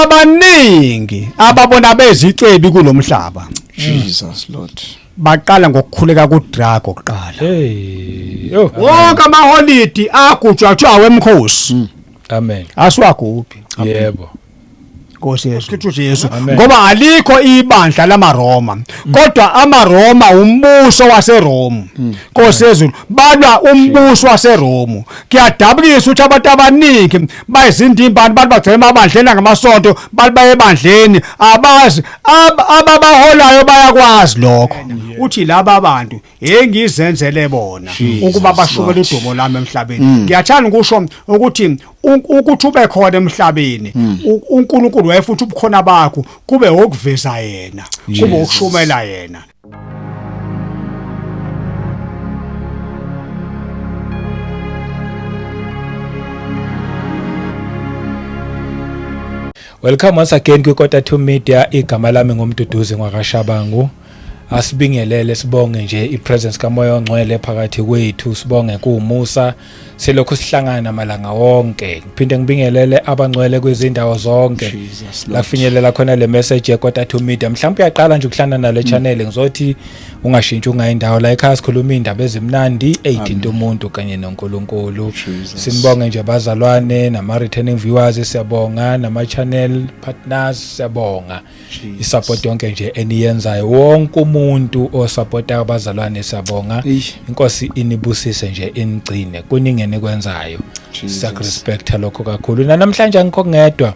Abaningi ababona bezicebi kulomhlaba. Jesus Lord. Baqala ngokukhuleka kuDrago kuqala. Hey. Yo. Wonke amaholidi agujwa kuthiwa awemkhosi. Amen. Asiwagubhi. Yebo. Nkosi Yesu. Kristu Jesu. Amen. Ngoba alikho ibandla lamaRoma. Kodwa amaRoma umbuso waseRome. Nkosi yezulu balwa umbuso waseRome. Kuyadabukisa ukuthi abantu abaningi bayizindimbani abantu bagcina emabandleni angamasonto bantu baye ebandleni abazi ababaholayo bayakwazi lokho. Uthi laba bantu engizenzele bona ukuba bashukele udumo lami emhlabeni. Ngiyathanda ukusho ukuthi ukuthi ube khona emhlabeni uNkulunkulu wayefuthi ubukhona bakho kube okuveza yena kube okushumela yena. Welcome once again kwi Kota 2 Media. Igama lami ngumduduzi ngwakaShabangu. Asibingelele, sibonge nje ipresence kaMoya oNgcwele phakathi kwethu, sibonge kuMusa selokhu sihlangana malanga wonke. Ngiphinde ngibingelele abangcwele kwizindawo zonke Jesus la Lord. kufinyelela khona le message yeKota 2 Media. Mhlawumbe uyaqala nje ukuhlangana nale channel, ngizothi ungashintshi ungayindawo la ekhaya, sikhuluma indaba ezimnandi eyithinta umuntu kanye noNkulunkulu. Jesus. Sinibonge nje bazalwane nama returning viewers, siyabonga nama channel partners, siyabonga isupport yonke nje eniyenzayo, wonke umuntu osupportayo abazalwane, siyabonga. Eish. Inkosi inibusise nje, inigcine kuningi enikwenzayo. Jesus. Siyakurespecta lokho kakhulu. Namhlanje angikho ngedwa,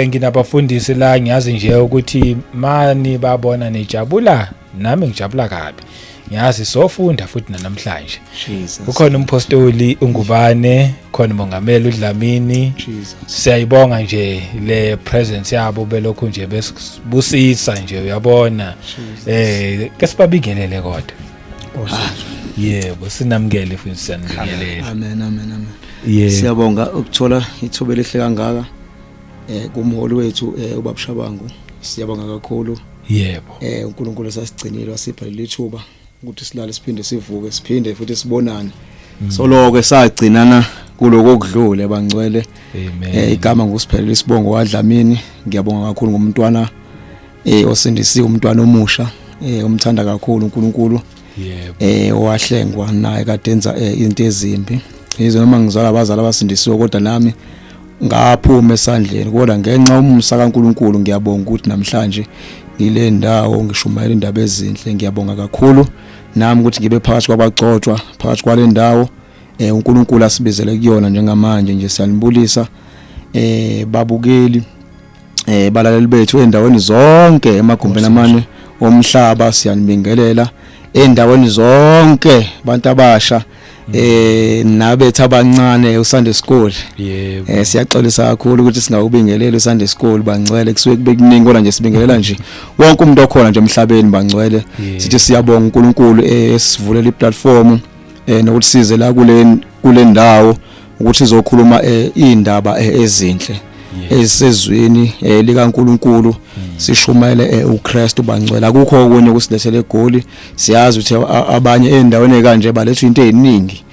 nginabafundisi la, ngiyazi nje ukuthi mani babona nijabula, nami ngijabula kabi. Ngiyazi sofunda futhi namhlanje. Jesus. Kukhona umpostoli uNgubane, khona umongameli uDlamini. Jesus. Siyayibonga nje le presence yabo, belokhu nje besibusisa nje, uyabona. Ke sibabingelele kodwa. Yebo, sinamukele futhi siyanibingelela. Amen, amen, amen. Yebo. Siyabonga ukuthola ithuba elihle kangaka kumholi wethu ubaba Shabangu. Siyabonga kakhulu. Yebo. uNkulunkulu sasigcinile wasipha leli thuba ukuthi silale siphinde sivuke siphinde futhi sibonane. Soloko sagcinana kuloko okudlule bangcwele. Amen. Igama ngusiphelele isibongo waDlamini. Ngiyabonga kakhulu ngomntwana osindisiwe, umntwana omusha umthanda kakhulu uNkulunkulu. Yebo. Owahlengwa naye kade enza izinto ezimbi. Yize noma ngizala abazali abasindisiwe kodwa nami ngaphuma esandleni, kodwa ngenxa umusa kaNkulunkulu ngiyabonga ukuthi namhlanje ngile ndawo ngishumayela indaba ezinhle. Ngiyabonga kakhulu nami ukuthi ngibe phakathi kwabagcotshwa phakathi kwale ndawo uNkulunkulu asibizele kuyona njengamanje nje. Siyanibulisa babukeli balaleli bethu endaweni zonke emagumbini amane omhlaba, siyanibingelela endaweni zonke bantu abasha nabethu abancane uSunday school. Yebo. Siyaxolisa kakhulu ukuthi singakubingeleli uSunday school bangcwele, kusuke kube kuningi kodwa nje sibingelela nje wonke umuntu okhona nje emhlabeni bangcwele. Sithi siyabonga uNkulunkulu esivulela iplatform nokuthi size la kule ndawo ukuthi izokhuluma indaba ezinhle ezisezwini likaNkuluNkulu, sishumayele uKristu bangcwele. Akukho okunye okusilethele eGoli. Siyazi ukuthi abanye endaweni kanje baletha into eziningi,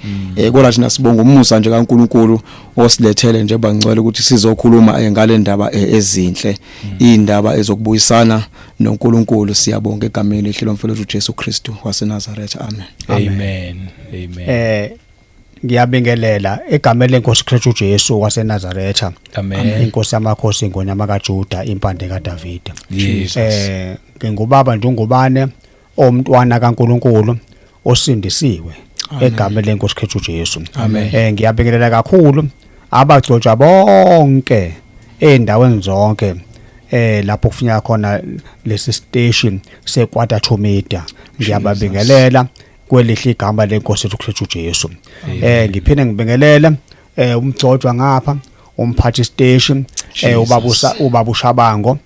kodwa thina sibonga umusa nje kaNkuluNkulu osilethele nje bangcwele ukuthi sizokhuluma ngale ndaba ezinhle, indaba ezokubuyisana noNkulunkulu. Siyabonga egameni elihle lomfowethu uJesu Kristu waseNazaretha. Amen. Amen. Amen. Ngiyabingelela egameni lenkosi Kristu Jesu waseNazaretha. Amen. Inkosi yamakhosi, ingonyama kaJuda, impande kaDavide. Jesus. Ngingubaba nje uNgubane omntwana kaNkuluNkulu osindisiwe egameni lenkosi Kristu Jesu. Amen. Ngiyabingelela kakhulu abagcotshwa bonke endaweni zonke lapho kufuneka khona lesi station seKwata 2 Media. Ngiyababingelela kwelihle igama lenkosi ethu Kristu Jesu. Ngiphinde ngibingelele umgcotshwa ngapha, umphathi station ubaba uShabango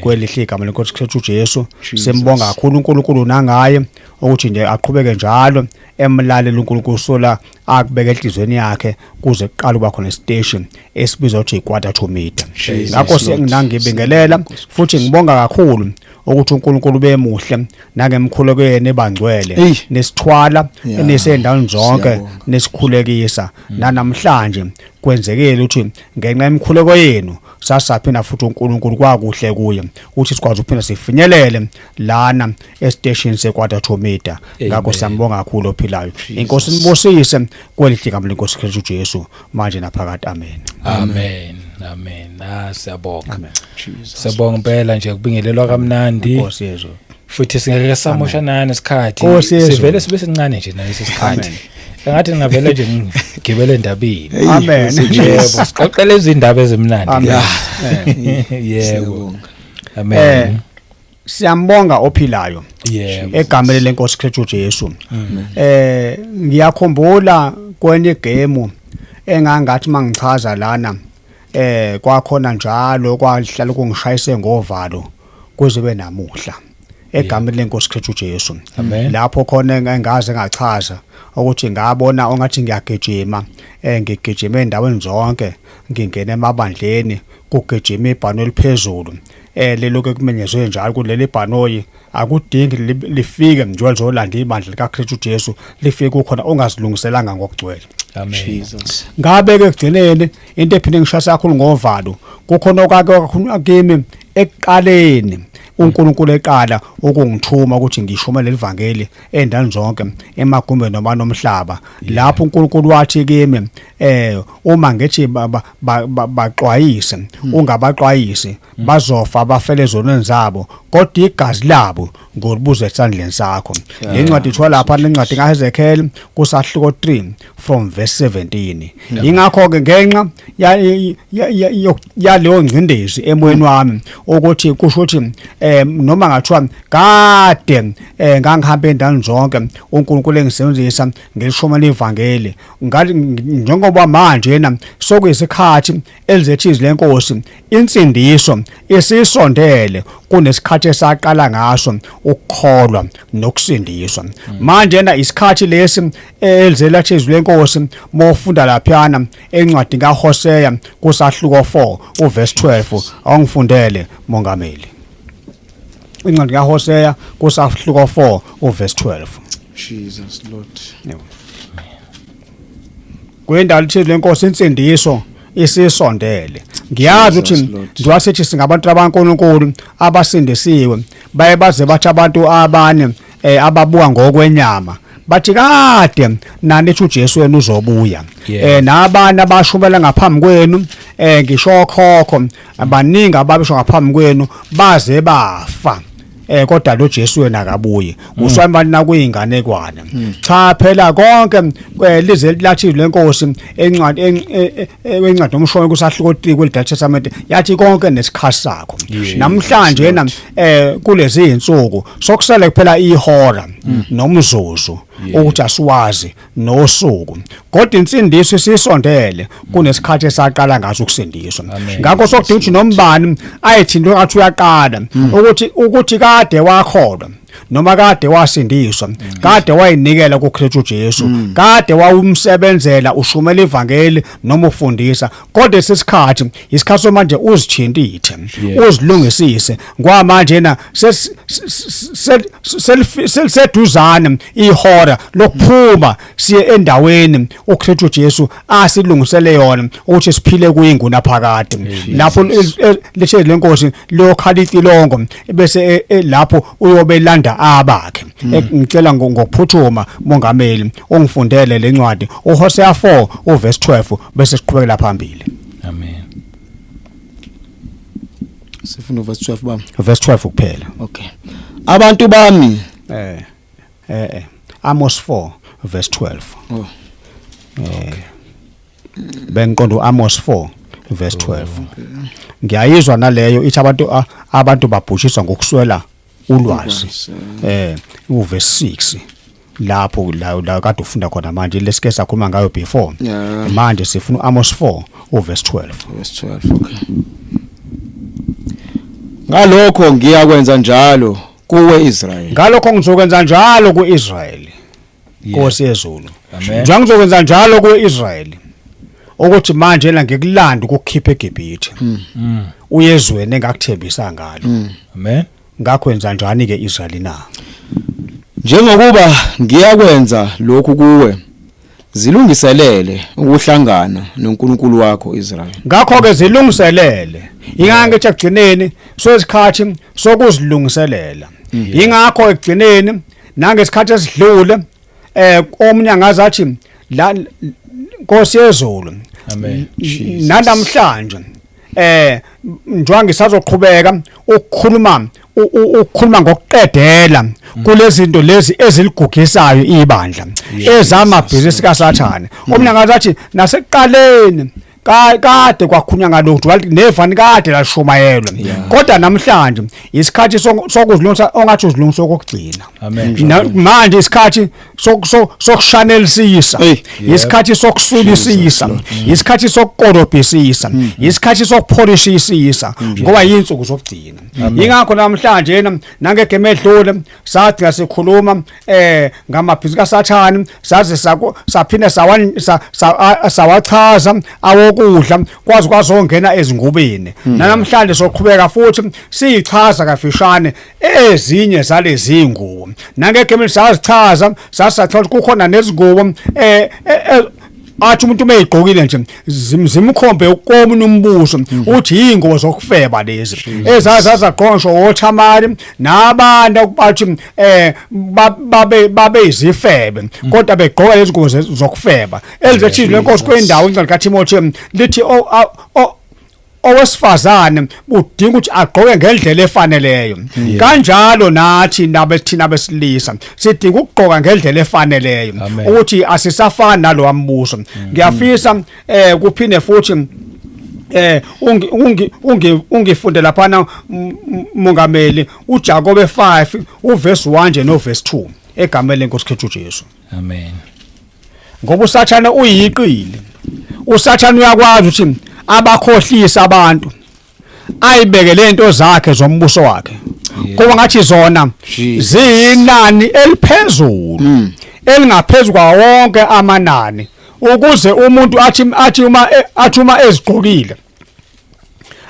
kwelihle igama lenkosi Kristu Jesu. Simbonga kakhulu uNkulunkulu nangaye ukuthi nje aqhubeke njalo emlalela uNkulunkulu sola akubeke enhlizweni yakhe kuze kuqale kuba khona station esibizwa ukuthi iKwata 2 Media. Jesus Ngakho Lord. sengingibingelela futhi ngibonga kakhulu Ukuthi uNkulunkulu bemuhle nangemkhuleko yenu ebangcwele Eyi. nesithwala Yeah. nisendaweni zonke Siyabonga. nesikhulekisa nanamhlanje kwenzekile ukuthi ngenxa yemikhuleko yenu sasaphinda futhi uNkulunkulu kwakuhle kuye ukuthi sikwazi ukuphinda sifinyelele lana esiteshini seKwata Media. Ngakho Amen. siyambonga kakhulu ophilayo. Inkosi nibusise kwelihle igama lenkosi Kristu Jesu manje naphakade, amen. Amen, amen. Ah, siyabonga. Amen. Jesus. Siyabonga impela nje, kubingelelwa kamnandi. Inkosi yezulu. Futhi singeke samosha nani isikhathi. Nkosi yezulu. Sivele sibe sincane nje nalesi sikhathi. Amen. Engathi ngingavele nje ngigibele endabeni. Hey, Amen. Nkosi Yebo, Jesu. sixoxele izindaba ezimnandi. Amen. Yebo. Siyabonga. Amen. Siyambonga ophilayo Yebo. egameni lenkosi Kristu Jesu. Ngiyakhumbula kwenye igame engangathi mangichaza lana, kwakhona njalo kwahlala kungishayise ngovalo kuze be namuhla egameni lenkosi Kristu Jesu. Amen. Lapho khona engaze ngachaza ukuthi ngabona ongathi ngiyagijima, ngigijima endaweni zonke, ngingena emabandleni, kugijima ibhano eliphezulu, lelokhu kumenyezwe njalo kuleli bhanoyi akudingi lifike nje lizolanda ibandla likaKristu Jesu, lifike kukhona ongazilungiselanga ngokugcwele. Amen. Jesus. Ngabe ke ekugcineni into ephinde ngishasa kakhulu ngovalo, kukhona okake kwakhulunywa kimi ekuqaleni uNkulunkulu eqala ukungithuma ukuthi ngishumayele livangeli endaweni zonke emagumbeni noma nomhlaba, lapho uNkulunkulu wathi kimi, uma ngithi baxwayise, ungabaxwayisi, bazofa bafele ezonweni zabo, kodwa igazi labo ngolibuza esandleni sakho. Le ncwadi ithiwa lapha lencwadi kaHezekiel kusahluko 3 from verse 17. Ingakho ke ngenxa yaleyo ngcindezi emoyeni wami ukuthi kusho ukuthi noma ngathiwa kade ngangihamba endaweni zonke uNkulunkulu engisebenzisa ngelishumayela ivangeli, ngathi njengoba manje yena sokuyisikhathi elizethi izwi lenkosi, insindiso isisondele kunesikhathi esaqala ngaso ukukholwa nokusindiswa. Manje na isikhathi lesi elizelathi izwi lenkosi, mofunda laphana encwadi kaHosea kusahluko 4 uverse 12, awungifundele mongameli, incwadi kaHosea kusahluko 4 uverse 12. Jesus Lord. Kwendalo lithi lenkosi, insindiso isisondele. Ngiyazi ukuthi Jesus Lord. njengoba sithi singabantu abankulunkulu abasindisiwe, baye baze bathi abantu abane ababuka ngokwenyama bathi kade nani ethi uJesu wena uzobuya. Nabanye abashumela ngaphambi kwenu, ngisho okhokho abaningi ababisho ngaphambi kwenu baze bafa, kodwa lo Jesu yena akabuyi, uswamani nakuyinganekwane. Cha phela, konke lize lathi lenkosi encwadi encwadi omshongo kusahluko 3 kweli Testament, yathi konke nesikhathi sakho. Namhlanje na kulezi insuku sokusele kuphela ihora nomzuzu ukuthi asiwazi nosuku, kodwa insindiso isisondele kunesikhathi esaqala ngaso ukusindiswa. Amen. Ngakho sokudinga ukuthi nombani ayithi into athi uyaqala ukuthi kade wakholwa noma kade wasindiswa, kade wayinikela kuKristu Jesu, kade wawumsebenzela, ushumela ivangeli noma ufundisa, kodwa lesikhathi isikhathi somanje uzithintithe, uzilungisise kwamanje na seliseduzane ihora lokuphuma siye endaweni uKristu Jesu asilungisele yona ukuthi siphile kuyinguna phakade, lapho lethe lenkosi liyokhala icilongo bese lapho uyobelanda abakhe. Ngicela ngokuphuthuma mongameli ungifundele lencwadi uHosea 4 uverse 12 bese siqhubekela phambili. Amen. Sifuna verse 12 bami? Verse 12 kuphela. Okay. Abantu bami Amos 4 verse 12. Oh. Bengiqonda uAmos 4 verse 12. Ngiyayizwa naleyo ithi abantu babhushiswa ngokuswela ulwazi. Uverse 6 lapho la kade ufunda khona manje lesike sakhuluma ngayo before. Manje sifuna uAmos 4 uverse 12. Verse 12, okay. Ngalokho ngiyakwenza njalo kuwe Israel. Ngalokho ngizokwenza njalo kuIsrael. Nkosi yezulu. Amen. Njengoba ngizokwenza njalo kuIsrael ukuthi manje la ngikulanda ukukhipha eGibhithe uyezweni engakuthembisa ngalo. Amen. Ngakho wenza njani ke Israyeli na? Njengokuba ngiyakwenza lokhu kuwe, zilungiselele ukuhlangana noNkulunkulu wakho Israel. Ngakho ke zilungiselele. Ingakho ngithi ekugcineni sosikhathi sokuzilungiselela. Ingakho ekugcineni nangesikhathi esidlule omunye angazi athi la Nkosi yezulu. Amen. Namhlanje njengoba ngisazoqhubeka ukukhuluma ukukhuluma ngokuqedela kulezi zinto lezi eziligugisayo ibandla ezamabhizinisi kaSathane. Omunye angathi athi nasekuqaleni kade kwakhulunywa ngalokhu, nevani kade lashumayelwa, kodwa namhlanje isikhathi sokuzilungisa, ongathi uzilungisa okugcina. Amen. Manje isikhathi sokushanelisisa, isikhathi sokusulisisa, isikhathi sokukorobhisisa, isikhathi sokupholishisisa, ngoba yinsuku zokugcina. Ingakho namhlanje nangegeme edlule sathi sikhuluma ngamabhizinisi kaSathane, saze saphinde sawachaza awokudla kwazi kwazongena ezingubeni. Namhlanje soqhubeka futhi siyichaza kafishane ezinye zalezi ngubo. Nangegeme sazichaza, sasathola kukhona nezingubo athi umuntu uma egqokile nje zimkhombe ukomunye umbuso, uthi yingubo zokufeba lezi ezazazaqonshwa oThamari nabantu okubathi babe izifebe, kodwa begqoka lezi ngubo zokufeba. Elizethi lenkosi kwendawo incwadi kaTimothy lithi owesifazane udinga ukuthi agqoke ngendlela efaneleyo. Kanjalo nathi nabethina besilisa sidinga ukugqoka ngendlela efaneleyo, ukuthi asisafani nalowa mbuso. Ngiyafisa kuphinde futhi ungifunde laphana mongameli uJakobe 5 uverse 1 nje no verse 2 egameni lenkosi Kristu Jesu. Amen. Ngoba uSathane uyiqili. uSathane uyakwazi ukuthi abakhohlisa abantu, ayibeke lento zakhe zombuso wakhe, kuba ngathi zona ziyinani eliphezulu elingaphezulu kwawo wonke amanani, ukuze umuntu athi uma ezigqokile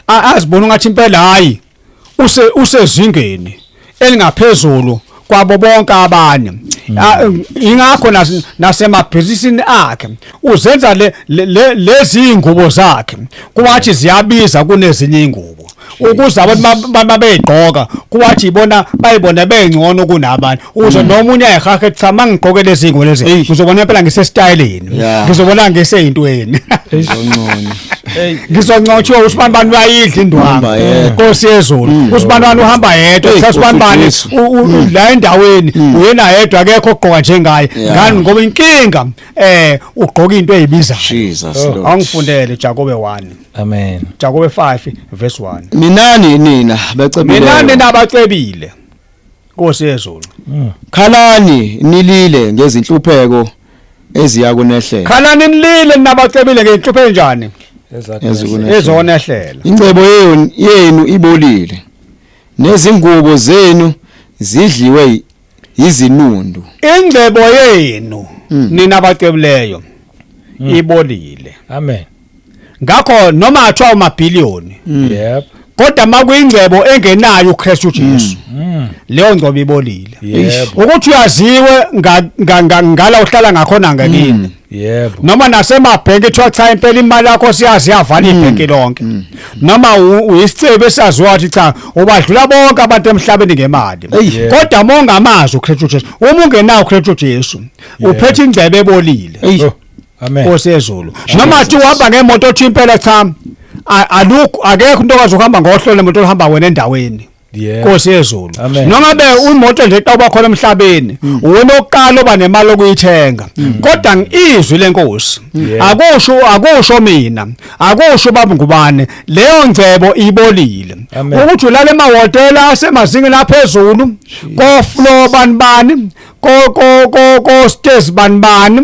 azibona ngathi impela hayi usezingeni elingaphezulu kwabo bonke abanye. Ingakho nasemabhizinisini akhe uzenza lezi ingubo zakhe kuwathi ziyabiza kunezinye ingubo, ukuze abantu babeyigqoka kuwathi ibona bayibone bengcono kunabanye, ukuze nomunye ayihahe cha mangigqoke lezi ingubo lezi ngizobona impela ngisestyleni, ngizobona ngiseyintweni, ngizoncotshiwa usibani uyayidla indwangu Nkosi yezulu, usibani uhamba yedwa, usibani la endaweni uyena yedwa, akekho ogqoka njengaye. Ngani? Ngoba inkinga ugqoka into eyibizayo. Jesus Lord. Angifundele Jakobe 1. Amen. Jakobe 5 verse 1. Minani nina becebile. Minani nabacebile. Nkosi yezulu. Khalani nilile ngezinhlupheko eziya kunehlela. Khalani nilile nabacebile ngezinhlupheko enjani? Ezonehlela. Ingcebo yenu ibolile. Nezingubo zenu zidliwe izinundu. Ingcebo yenu nina abacebileyo ibolile. Amen. Ngakho noma athiwa umabhiliyoni, yep, kodwa makuyingcebo engenayo uKristu Jesu, leyo ngcebo ibolile. Yebo. Ukuthi uyaziwe ngala uhlala ngakhona ngakini. Yebo. Noma nasemabhenki kuthiwa cha impela imali yakho siyazi yavala ibhenki lonke. Noma uyisicebe esaziwa ukuthi cha ubadlula bonke abantu emhlabeni ngemali. Kodwa uma ungamazi uKristu Jesu, uma ungenawo uKristu Jesu, uphethe ingcebo ebolile. Amen. Nkosi yezulu. Noma athi uhamba ngemoto othi impela cha alukho akekho into okwazi ukuhamba ngohlelo lemoto ohamba wena endaweni. Nkosi yezulu. Noma be imoto nje xa khona emhlabeni, uwena oqala oba nemali okuyithenga. Kodwa izwi lenkosi akusho mina, akusho baba ngubane, leyo ngcebo ibolile. Ukuthi ulale emahhotela asemazingeni aphezulu, ko floor bani bani, ko stairs bani bani,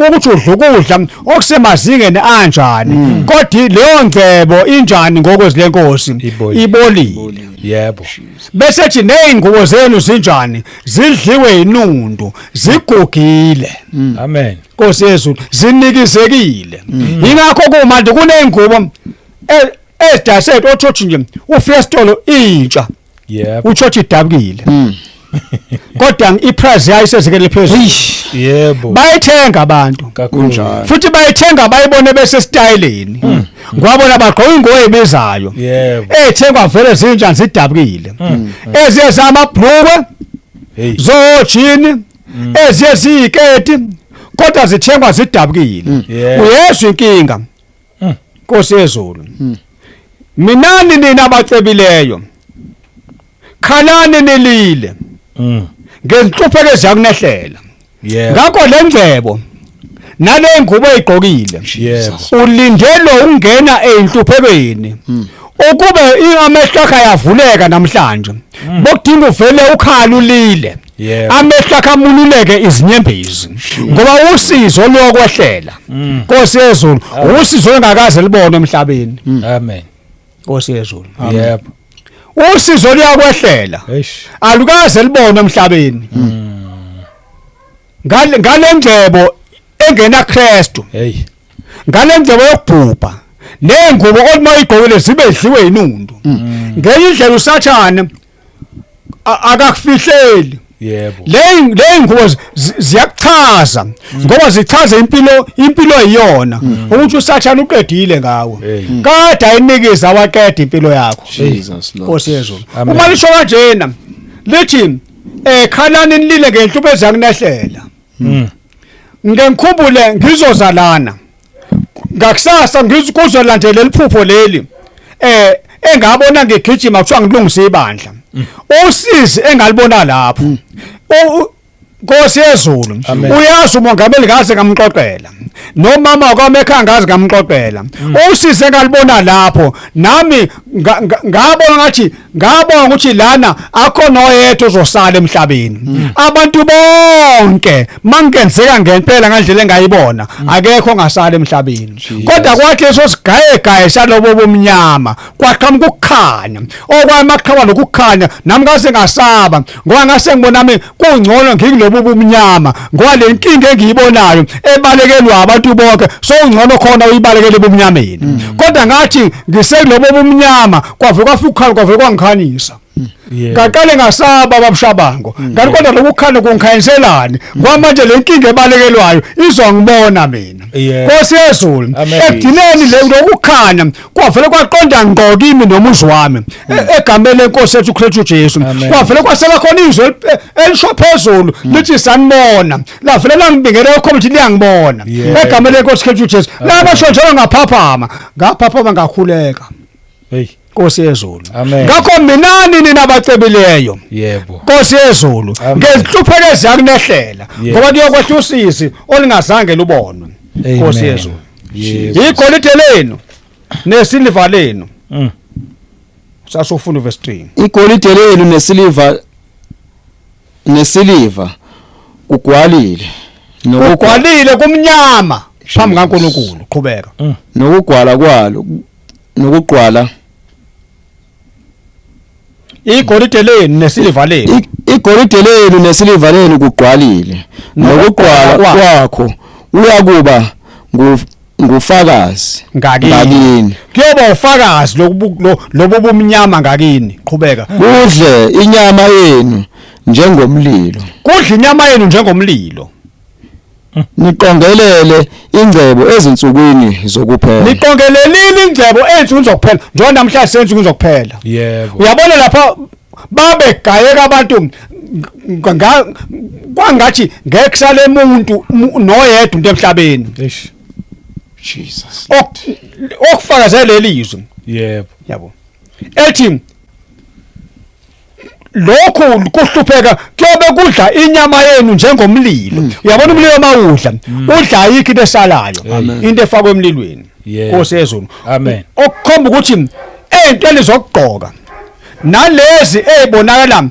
ukuthi udla ukudla okusemazingeni anjani, kodwa leyo ngcebo injani ngokwezwi lenkosi? Ibolile. Yebo. Bese ethi nezingubo zenu zinjani? Zidliwe inundu, zigugile. Amen. Nkosi yezulu, zinikizekile. Ingakho kumanje kuneyingubo ezidasethu othothi nje ufika esitolo intsha. Yebo. Utshotshe idabukile. Kodwa iprice yayo isezikele phezulu. Yebo. Bayithenga abantu. Kakhulu. Kunjalo. Futhi bayithenga bayibone bese styleni. Ngwabona bagqoka ingubo ebizayo. Yebo. Ethengwa vele zinjani zidabukile. Eziye zamabhlukwe Hey. zojini eziye ziyiketi kodwa zithengwa zidabukile. Yebo. Uyezwa inkinga. Nkosi yezulu. Minani nina abacebileyo. Khalani nilile ngezinhlupheko eziyakunehlela. Yebo. Ngakho lengcebo nale ngubo oyigqokile Yebo. ulindelwe ukungena ezinhluphekweni. Ukube amehlo akho ayavuleka namhlanje. Bokudinga uvele ukhala ulile. Yebo. Amehlo akho amunuleke izinyembezi ngoba usizo luyokwehlela. Nkosi yezulu, usizo engakaze libone emhlabeni. Amen. Nkosi yezulu. Yebo. Usizo luyakwehlela. Eish. Alukaze libone emhlabeni. Ngale ngcebo engena Kristu, Hey. ngale ngcebo yokubhubha nengubo omayigqokile zibe dliwe inundu. Ngenye indlela uSathane akakufihleli. Yebo. Le ngubo ziyakuchaza ngoba zichaza impilo iyona ukuthi uSathane uqedile ngawe. Hey. Kade ayinikeza waqeda impilo yakho. Jesus Lord. Nkosi yezulu. Amen. Uma lisho kanjena lithi khalani nilile ngenhlupho ezakunehlela. Ngengikhumbule ngizozalana. Ngakusasa ngikuzolandela liphupho leli. Engabona ngigijima kuthiwa ngilungise ibandla. Usizi engalibona lapho. Nkosi yezulu, Amen. uyazi umongameli ngaze ngamxoxela. Nomama kwami ekhaya ngaze ngamxoxela. Usizi engalibona lapho nami ngabona ngathi ngabona ukuthi lana akhona oyedwa ozosala emhlabeni. Abantu bonke mangenzeka ngempela ngandlela engayibona akekho ongasala emhlabeni. Kodwa kwathi leso sigayegaye salobo bomnyama kwaqhamuka ukukhanya. Okwamaqhawa lokukhanya nami ngase ngasaba ngoba ngase ngibona nami kungcono ngikulobu bumnyama ngoba le nkinga engiyibonayo ebalekelwa abantu bonke so ungcono khona uyibalekele ebumnyameni. Kodwa ngathi ngisekulobo bumnyama kwavuka kwafika ukukhanya kwavuka kwangikhanyisa. Yebo. Ngaqale ngasaba babushabango. Ngathi kodwa lokukhanya kungikhanyiselani ngoba manje le nkinga ebalekelwayo izongibona mina. Yebo. Nkosi yezulu, Amen. ekugcineni le lokukhanya kwavele kwaqonda ngqo kimi nomuzi wami egameni lenkosi yethu uKristu Jesu. Amen. Kwavele kwasela khona izwi elisho phezulu lithi sanibona. Lavele langibingelela khona ukuthi liyangibona. Yebo. Egameni lenkosi Kristu Jesu. Labasho njalo ngaphaphama, ngaphaphama ngakhuleka. Hey. Nkosi yezulu. Amen. Ngakho minani nina abacebileyo. Yebo. Nkosi yezulu, Amen. ngezinhlupheko eziyakunehlela Yebo. ngoba kuyokwehla usizi olingazange lubonwe. Nkosi Amen. yezulu. Yebo. Igolide lenu nesiliva lenu. Sasofunda verse 3. Igolide lenu nesiliva kugwalile. Kugwalile kumnyama phambi kaNkuluNkulu. Qhubeka. Nokugwala kwalo nokugqwala Igolide lenu nesiliva lenu. Igolide lenu nesiliva lenu kugqwalile nokugqwala kwakho uyakuba ngufakazi ngakini. Kuyoba ufakazi lobu bumnyama ngakini. Qhubeka. Kudle inyama yenu njengomlilo. Kudle inyama yenu njengomlilo. Niqongelele ingcebo ezinsukwini zokuphela. Niqongelelile ingcebo ezinsukwini zokuphela. Njengoba namhlanje sensukwini zokuphela. Yebo. Uyabona lapha babegayeka abantu kwangathi ngeke kusale umuntu noyedwa umuntu emhlabeni. Eish. Jesus. Okufakazela leli izwi. Yebo. Yabo. Ethi lokhu kuhlupheka kuyobe kudla inyama yenu njengomlilo. Uyabona umlilo mawudla, udla ayikho into esalayo, into efakwe emlilweni. Yebo. Nkosi yezulu. Amen. Okukhomba ukuthi entweni zokugqoka nalezi ezibonakala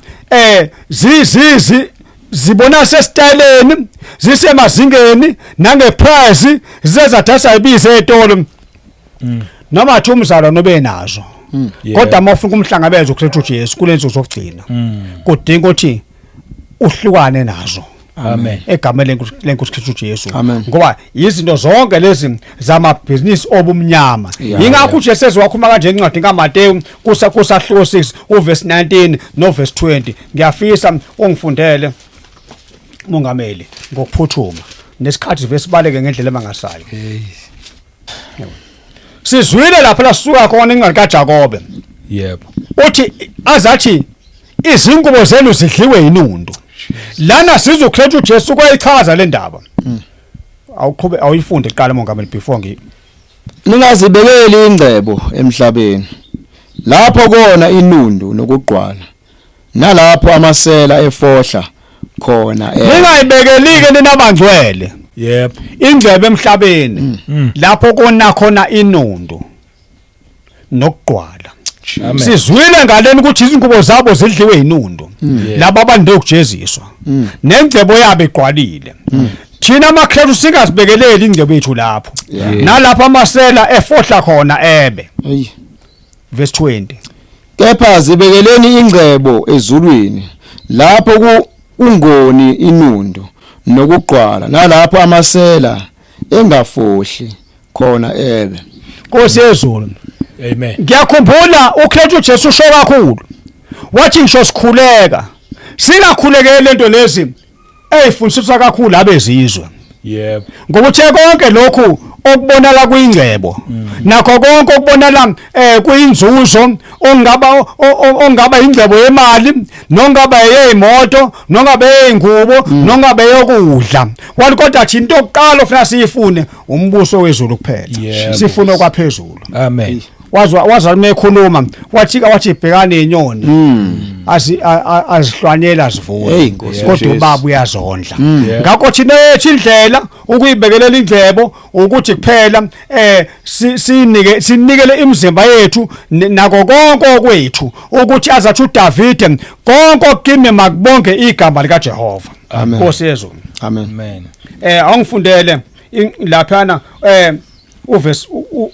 zibona sesitayeleni, zisemazingeni nangeprice zizathatha ibize etolo. Noma athi umzalwa nobe nazo. Kodwa mawufuna umhlangabeza uKristu Jesu kulensuku zokugcina, kudinga ukuthi uhlukane nazo. Amen. Egameni lenkosi Kristu Jesu. Amen. Ngoba izinto zonke lezi zamabhizinisi obumnyama. Ingakho uJesu ezowakhuluma kanje encwadini kaMateyu kusahluko 6 uverse 19 noverse 20. Ngiyafisa ungifundele mongameli ngokuphuthuma nesikhathi sivele sibaleke ngendlela emangasayo. Sizwile lapha la sisuka khona incwadi kaJakobe. Yebo. Uthi azathi izingubo zenu zidliwe yinundu. Lana sizwe uKristu Jesu kwayichaza le ndaba. Awuqhube awuyifunde kuqala mongameli before ngi Ningazibekeli ingcebo emhlabeni lapho kona inundu nokugqwala nalapho amasela efohla khona Ningayibekelike nina bangcwele. Yebo. Ingcebo emhlabeni lapho kona khona inundu nokugqwala. Amen. Sizwile ngaleni ukuthi izingubo zabo zidliwe inundu. Laba abande ukujeziswa. Nengcebo yabo igqwalile. Thina amaKristu singazibekeleli ingcebo yethu lapho. Nalapho amasela efohla khona ebe. Hey. Verse 20. Kepha zibekeleni ingcebo ezulwini lapho kungoni inundu nokugqwala nalapho amasela engafohli khona ebe. Nkosi yezulu. Amen. Ngiyakhumbula uKristu Jesu usho kakhulu. Wathi ngisho sikhuleka. Singakhulekeli lento lezi eyifundiswa kakhulu abezizwe. Yebo. Ngoba uthe konke lokhu okubonala kuyingcebo nakho konke okubonala kuyinzuzo ongaba ongaba ingcebo yemali nongaba eyimoto nongaba eyingubo nongaba eyokudla wathi kodwa thina into yokuqala ofuna siyifune umbuso wezulu kuphela Yebo. sifune okwaphezulu. Amen. Wazwa wazwa uma ekhuluma wathi wathi bhekane inyoni azi azihlwanyela zivuna Hey, Nkosi kodwa Jesu. ubaba uyazondla. Yeah. Ngakho thina yethu indlela ukuyibekelela ingcebo ukuthi kuphela sinike sinikele imizimba yethu nako konke okwethu ukuthi azathi uDavide konke okimi makubonge igama lika Jehova. Amen. Nkosi yezulu. Amen. Amen. Awungifundele laphana uverse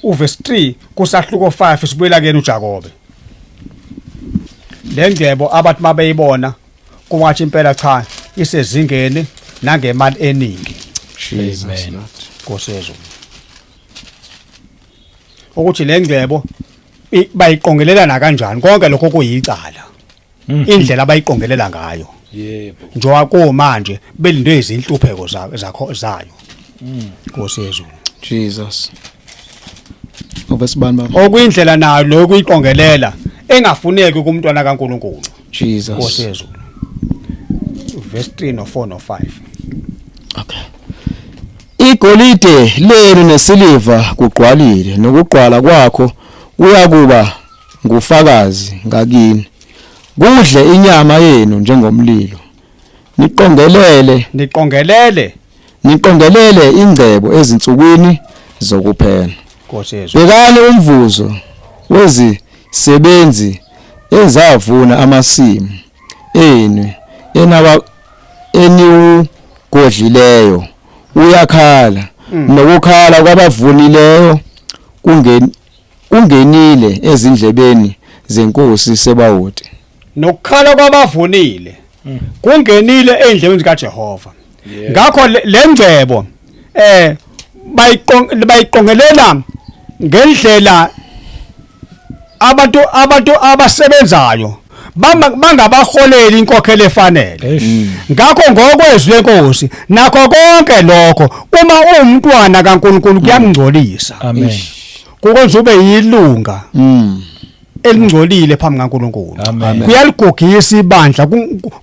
uverse 3 kusahluko 5 sibuyela kuyena uJakobe. Lengcebo abathi mabeyibona kungathi impela cha isezingeni nangemali eningi. Jesus. Amen. Lord. Nkosi yezulu. Ukuthi lengcebo bayiqongelela na kanjani konke lokho kuyicala. Indlela abayiqongelela ngayo. Yebo. Njengoba kumanje belindwe izinhlupheko zakho zayo. Nkosi yezulu. Jesus. Uverse bani baba? Okuyindlela nayo lokuyiqongelela engafuneki kumntwana kaNkuluNkulu. Jesus. Nkosi yezulu. Verse 3 no 4 no 5. Okay. Igolide lenu nesiliva kugqwalile nokugqwala kwakho kuyakuba ngufakazi ngakini. Kudle inyama yenu njengomlilo. Niqongelele Niqongelele niqongelele ingcebo ezinsukwini zokuphela. Nkosi yezulu. Bhekani umvuzo wezisebenzi ezavuna amasimu enu enawa eniwugodlileyo uyakhala nokukhala kwabavunileyo kungenile ezindlebeni zenkosi Sebawoti. Nokukhala kwabavunile kungenile endlebeni zikaJehova. Ngakho lengcebo bayiqongelela ngendlela abantu abasebenzayo bangabaholeli inkokhelo efanele. Ngakho ngokwezwi lenkosi nakho konke lokho uma uwumntwana kaNkuluNkulu kuyamngcolisa. Amen. Kukwenza ube yilunga elingcolile phambi kaNkuluNkulu. Amen. Kuyaligugisa ibandla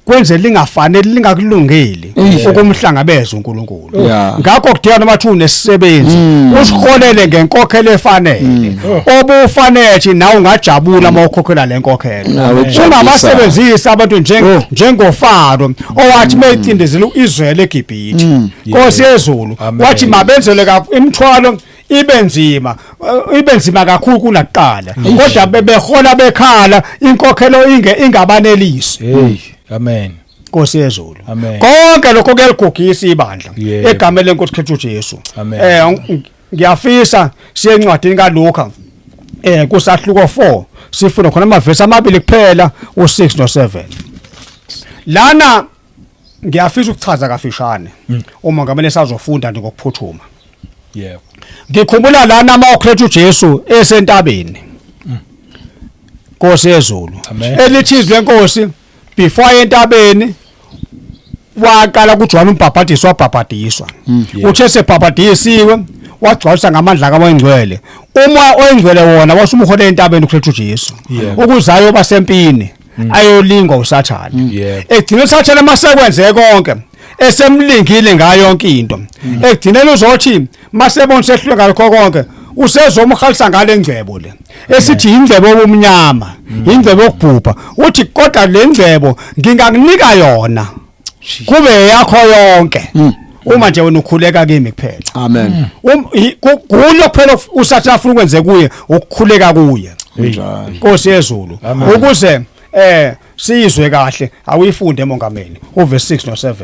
kwenze lingafanele lingakulungeli ukumhlangabeza uNkulunkulu. Ngakho kudinga noma thi unesisebenzi usiholele ngenkokhelo efanele. Obufanele nawe ungajabula uma ukhokhela lenkokhelo. Nawe kujabulisa. Ungabasebenzisi abantu njengoFaro owathi meyicindezela uIsrael eGibhithe. Nkosi yezulu Amen. wathi mabenzele imithwalo ibe nzima kakhulu kunakuqala kodwa bebehola bekhala inkokhelo ingabanelisi. Hey, amen. Nkosi yezulu. Amen. Konke lokho kuyaligugisa ibandla Yebo. egameni lenkosi Kristu Jesu. Amen. Ngiyafisa siye encwadini kaLuka kusahluko 4 sifuna khona amavesi amabili kuphela u6 no7. Lana Ngiyafisa ukuchaza kafishane uma ngamele sazofunda nje ngokuphuthuma. Yebo. Ngikhumbula lana uma uKristu uJesu esentabeni. Nkosi yezulu. Amen. Elithi izwi lenkosi before entabeni waqala kuJohn umbhabhadisi wabhabhadiswa. Uthe sebhabhadisiwe wagcwalisa ngamandla kaMoya oNgcwele. Umoya oNgcwele wona wasumuhola entabeni uKristu Jesu. Yebo. Ukuze ayoba sempini ayolingwa uSathane. Yebo. Egcina uSathane masekwenze konke esemlingile ngayo yonke into. Ekugcineni uzothi masebona sehluleka ngalokho konke usezomhalisa ngale ngcebo le. Esithi ingcebo yobumnyama, ingcebo yokubhubha. Uthi kodwa le ngcebo ngingakunika yona. Kube yakho yonke. Uma nje wena ukhuleka kimi kuphela. Amen. Kulo kuphela uSathane afuna ukwenze kuye ukukhuleka kuye. Kunjalo. Nkosi yezulu Amen. ukuze siyizwe kahle awuyifunde mongameli uverse 6 no 7.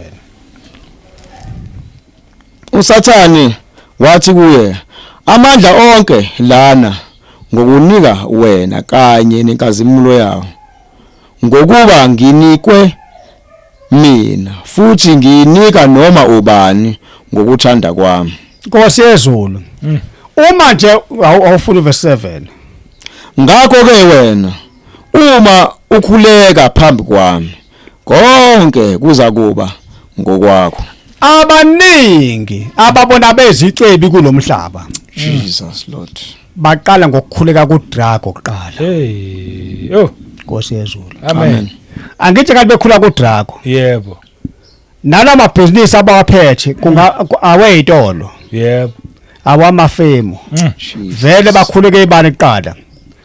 uSathane wathi kuye, amandla onke lana ngokunika wena kanye nenkazimulo yawo, ngokuba nginikwe mina futhi ngiyinika noma ubani ngokuthanda kwami. Nkosi yezulu, uma nje awufuna uverse 7. Ngakho ke wena uma ukhuleka phambi kwami, konke kuza kuba ngokwakho. Abaningi ababona bezicebi kulomhlaba Jesus Lord. baqala ngokukhuleka kuDrago kuqala. Hey. Oh. Nkosi yezulu. Amen. Angithi kanti bekhula kuDrago. Yebo. Nalama bhizinisi abawaphethe kunga aweyitolo, Yebo. awamafemu, vele bakhuleke ibani kuqala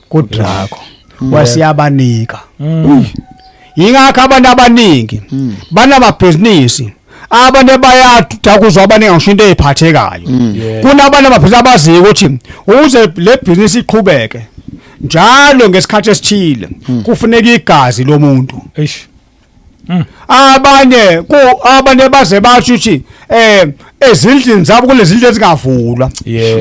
kuDrago, wasiyabanika. Yingakho abantu abaningi banamabhizinisi, abantu bayadakuzwa abaningi ngisho into eziphathekayo. Kunabantu amabhizinisi abaziyo ukuthi ukuze le bhizinisi iqhubeke njalo ngesikhathi esithile kufuneka igazi lomuntu. Eish. Abanye ku abanye baze basho ukuthi ezindlini zabo kulezindlu ezingavulwa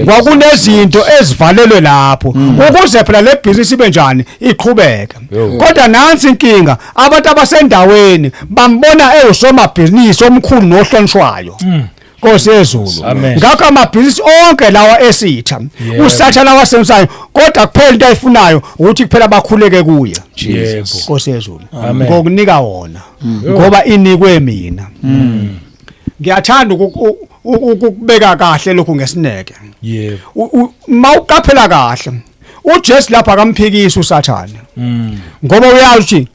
kwakunezinto ezivalelwe lapho ukuze phela le business ibe njani iqhubeke. Yo. Kodwa nansi inkinga, abantu abasendaweni bambona ewusomabhizinisi omkhulu nohlonishwayo. Nkosi yezulu. Amen. Ngakho amabhizinisi onke lawa esitha uSathane awasebenzisayo, kodwa kuphela into ayifunayo ukuthi kuphela bakhuleke kuye. Yebo. Nkosi yezulu. Amen. Ngokunika wona ngoba inikwe mina. Ngiyathanda ukubeka kahle lokhu ngesineke. Yebo. Mawuqaphela kahle, uJesu lapha akamphikisi uSathane ngoba uyazi ukuthi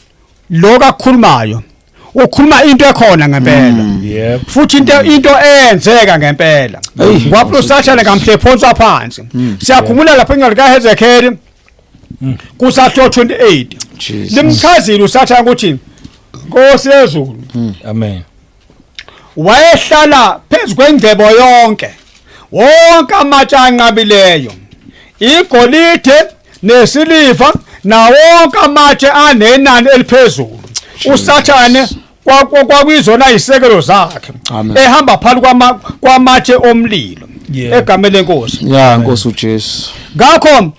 lo kakhulumayo ukhuluma into ekhona ngempela. Yebo. Futhi into eyenzeka ngempela Eyi. ngoba uSathane kamhlephonswa phansi. Siyakhumbula lapha encwadi kaHezekiel kusahlo 28, Jesus. limchazile uSathane ukuthi, Nkosi yezulu, Amen. wayehlala phezu kwengcebo yonke, wonke amatshe anqabileyo, igolide nesiliva, nawonke amatshe anenani eliphezulu. Usathane kwakuyizona isekelo zakhe, Amen. ehamba phakathi kwamatshe omlilo, egameni lenkosi. Ya Nkosi uJesu. Ngakho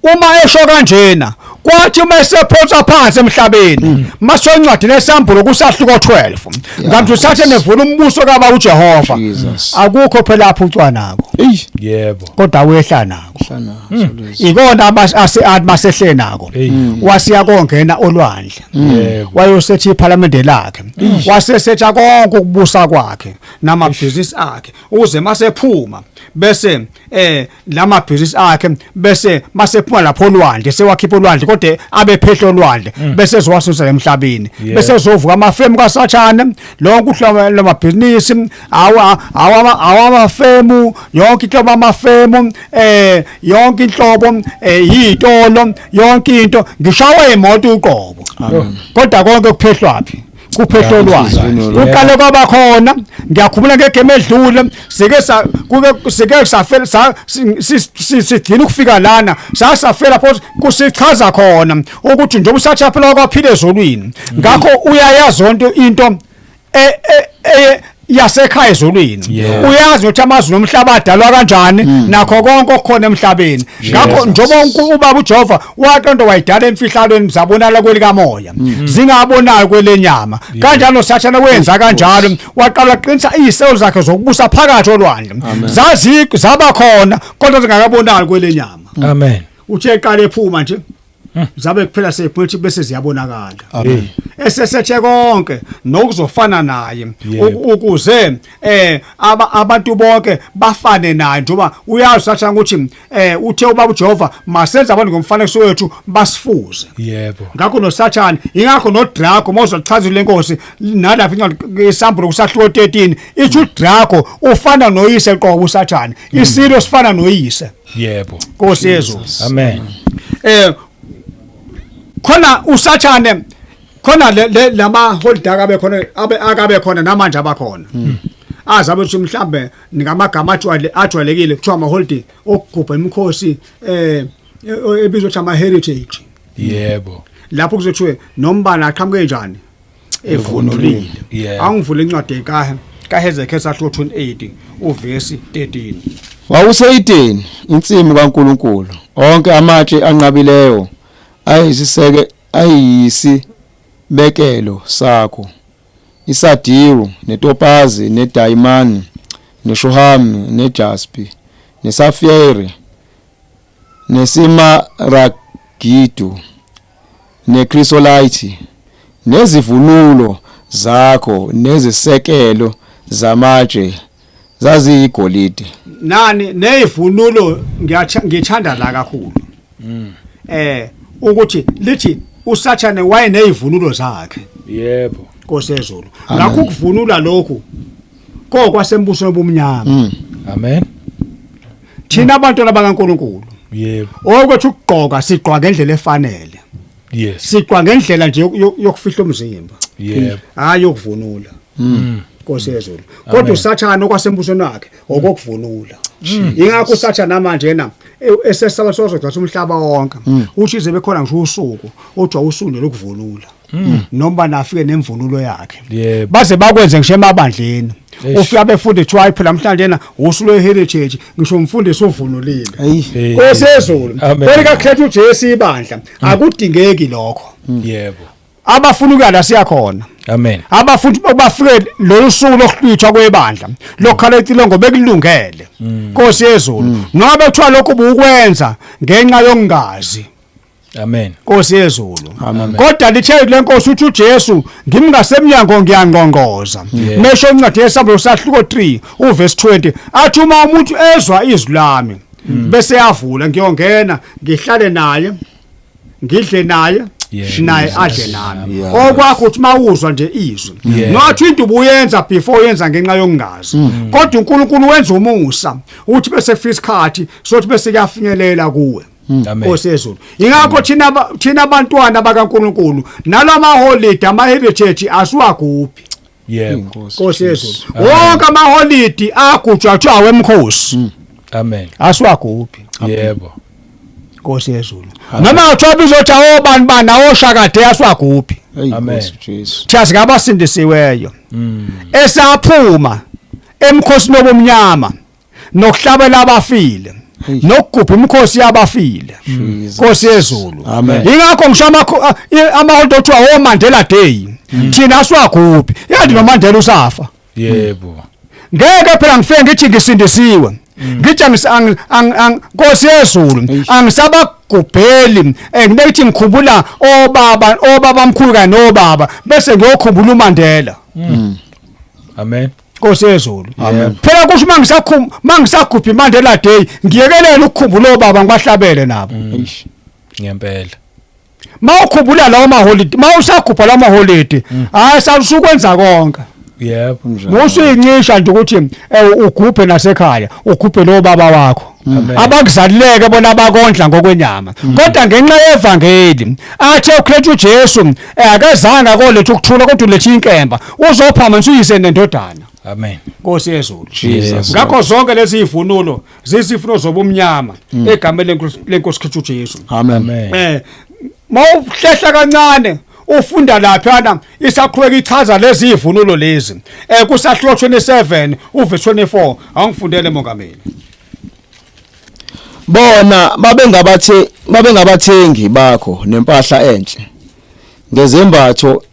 uma esho kanjena, kwathi uma esephonsa phansi emhlabeni, maso incwadi lesambulo kusahluko 12, ngathi uSathane evula umbuso kaba uJehova, Jesus. akukho phela lapho ucwanako, Ey. Yebo. Kodwa wehla nako. Hlana solezi. Ikona ase masehle nako, Hey. wasiya kongena olwandle, Yebo. wayosethi iphalamende lakhe, wasesetha konke ukubusa kwakhe namabhizinisi akhe, uze masephuma bese lamabhizinisi akhe, bese masephuma lapho olwandle, sewakhipha olwandle kodwa abe phehlo olwandle, bese ezowasusa emhlabeni, bese ezovuka amafemu kaSathane lonke uhlobo lwamabhizinisi, awa awa awamafemu, yonke inhlobo amafemu, yonke inhlobo yitolo, yonke into, ngishawa imoto uqobo. Kodwa konke kuphehlwaphi? Kuphehlwa olwandle. Kuqale kwaba khona, ngiyakhumbula ngegame edlule sike sa kuke sike safela sigcina ukufika lana, sasafela pho kusichaza khona ukuthi njengoba usathi phela kwaphila ezulwini, ngakho uyayazi yonke into. yasekhaya ezulwini. Yeah. Uyazi ukuthi amazulu nomhlaba adalwa kanjani nakho konke okukhona emhlabeni. Ngakho njengoba ubaba uJehova waqonda wayidala emfihlalweni zabonala kwelikamoya, zingabonayo kwelenyama, kanjalo Sathane wenza kanjalo, waqala qinisa iziselo zakhe zokubusa phakathi olwandle, zazi zaba khona kodwa zingakabonakali kwelenyama. Amen. Uthe eqala ephuma nje, zabe kuphela seyiphuthi bese ziyabonakala. Amen. Esesethe konke nokuzofana naye, ukuze abantu bonke bafane naye, njengoba uyazi Sathane ukuthi uthe ubaba uJehova masenze abantu ngomfanekiso wethu basifuze. Ngakho noSathane, ingakho noDrago mawuzochazela lenkosi nalapha incwadi isambulo kusahluko 13 ithi uDrago ufana noyise qobo uSathane, isilo sifana noyise. Nkosi Yesu. Amen. Khona uSathane, khona lama holiday akabe khona, abe akabe khona namanje abakhona. Azabe ukuthi mhlambe ngamagama ajwayelekile kuthiwa ama holiday okugubha imikhosi ebizwa ukuthi ama heritage. Lapho kuzothiwe nombala aqhamuke kanjani evunulile. Angivule incwadi kaHezekiel sahluko 28 uvesi 13. Wawuseyideni insimu kaNkuluNkulu, onke amatshe anqabileyo ayisiseke ayisibekelo sakho, isadiwu netopazi nedayimani neshohami nejaspi nesafire nesimaragidu nekrisolite, nezivunulo zakho nezisekelo zamatshe zaziyigolide. Nani nezivunulo ngithanda la kakhulu. Ukuthi lithi uSathane wayenezivunulo zakhe. Nkosi yezulu. Ngakho ukuvunula lokhu kokwasembusweni obumnyama. Amen. Thina abantwana bakaNkuluNkulu. Okwethu ukugqoka sigqoka ngendlela efanele. Sigqoka ngendlela nje yokufihla umzimba. Hayi yokuvunula. Nkosi yezulu. Kodwa uSathane okwasembusweni wakhe okokuvunula. Ingakho uSathane manje na esesaba sozodwa umhlaba wonke. Uthi ize bekhona ngisho usuku othi awusunde lokuvunula. Noma nafike nemvunulo yakhe. Baze bakwenze ngisho emabandleni. Ufika abefundi kuthiwa hayi phela namhlanje na usuku lwe-heritage, ngisho umfundisi uvunulile. Nkosi yezulu. Kwelika Kristu Jesu ibandla akudingeki lokho. Abafuna ukuya la siyakhona. Amen. Abafuna bafike lolu suku lokuhlwithwa kwebandla lokhala icilongo bekulungele. Nkosi yezulu. Noma bekuthiwa lokhu bukwenza ngenxa yokungazi. Amen. Nkosi yezulu. Kodwa lithe lenkosi uthi uJesu ngimngasemnyango ngiyangqongqoza. Mesho incwadi yesambulo sahluko 3 uverse 20 athi uma umuntu ezwa izwi lami bese yavula ngiyongena ngihlale naye ngidle naye naye adle nami. Okwakho uthi mawuzwa nje izwi not into ubuyenza before uyenza ngenxa yokungazi, kodwa uNkulunkulu wenza umusa uthi bese kufika isikhathi sothi bese kuyafinyelela kuwe. Nkosi yezulu. Ingakho thina abantwana bakaNkuluNkulu nalama holiday ama heritage asiwagubhi. Nkosi yezulu. Wonke ama holiday agujwa kuthiwa awemkhosi. Amen. Asiwagubhi. Nkosi yezulu. Noma kuthiwa bizothi awobani bani awoshakade asiwagubhi. Amen. Thina singabasindisiweyo. Esaphuma emkhosini obumnyama nokuhlabela abafile nokugubha imikhosi yabafile. Nkosi yezulu. Ingakho ngisho amaholide othiwa o Mandela Day thina asiwagubhi. Yathi no Mandela usafa. Ngeke phela ngifike ngithi ngisindisiwe. Ngithi Nkosi yezulu angisabagubheli, nginethi ngikhumbula obaba obabamkhulu kanye nobaba bese ngiyokhumbula uMandela. Amen. Nkosi yezulu. Phela kusho mangisagubha iMandela Day ngiyekelela ukukhumbula obaba ngibahlabele nabo. Ngempela. Mawukhumbula lawo maholiday, mawusagubha lawo maholiday, hayi salusukwenza konke. Musuyincisha nje ukuthi ugubhe nasekhaya, ugubhe lo baba wakho. Abakuzalileke bona abakondla ngokwenyama. Kodwa ngenxa yevangeli athe uKristu Jesu akezanga koletha ukuthula kodwa uletha inkemba, uzophamanisa uyise nendodana. Amen. Nkosi yezulu. Ngakho zonke lezi zivunulo zisifuno zobumnyama egameni lenkosi Kristu Jesu. Amen. Mawuhlehla kancane ufunda laphana isaqhubeka ichaza lezi ivunulo lezi kusahluko 27 uverse 24. Awungifundele, mongameli. Bona babengabathengi bakho nempahla enhle ngezembatho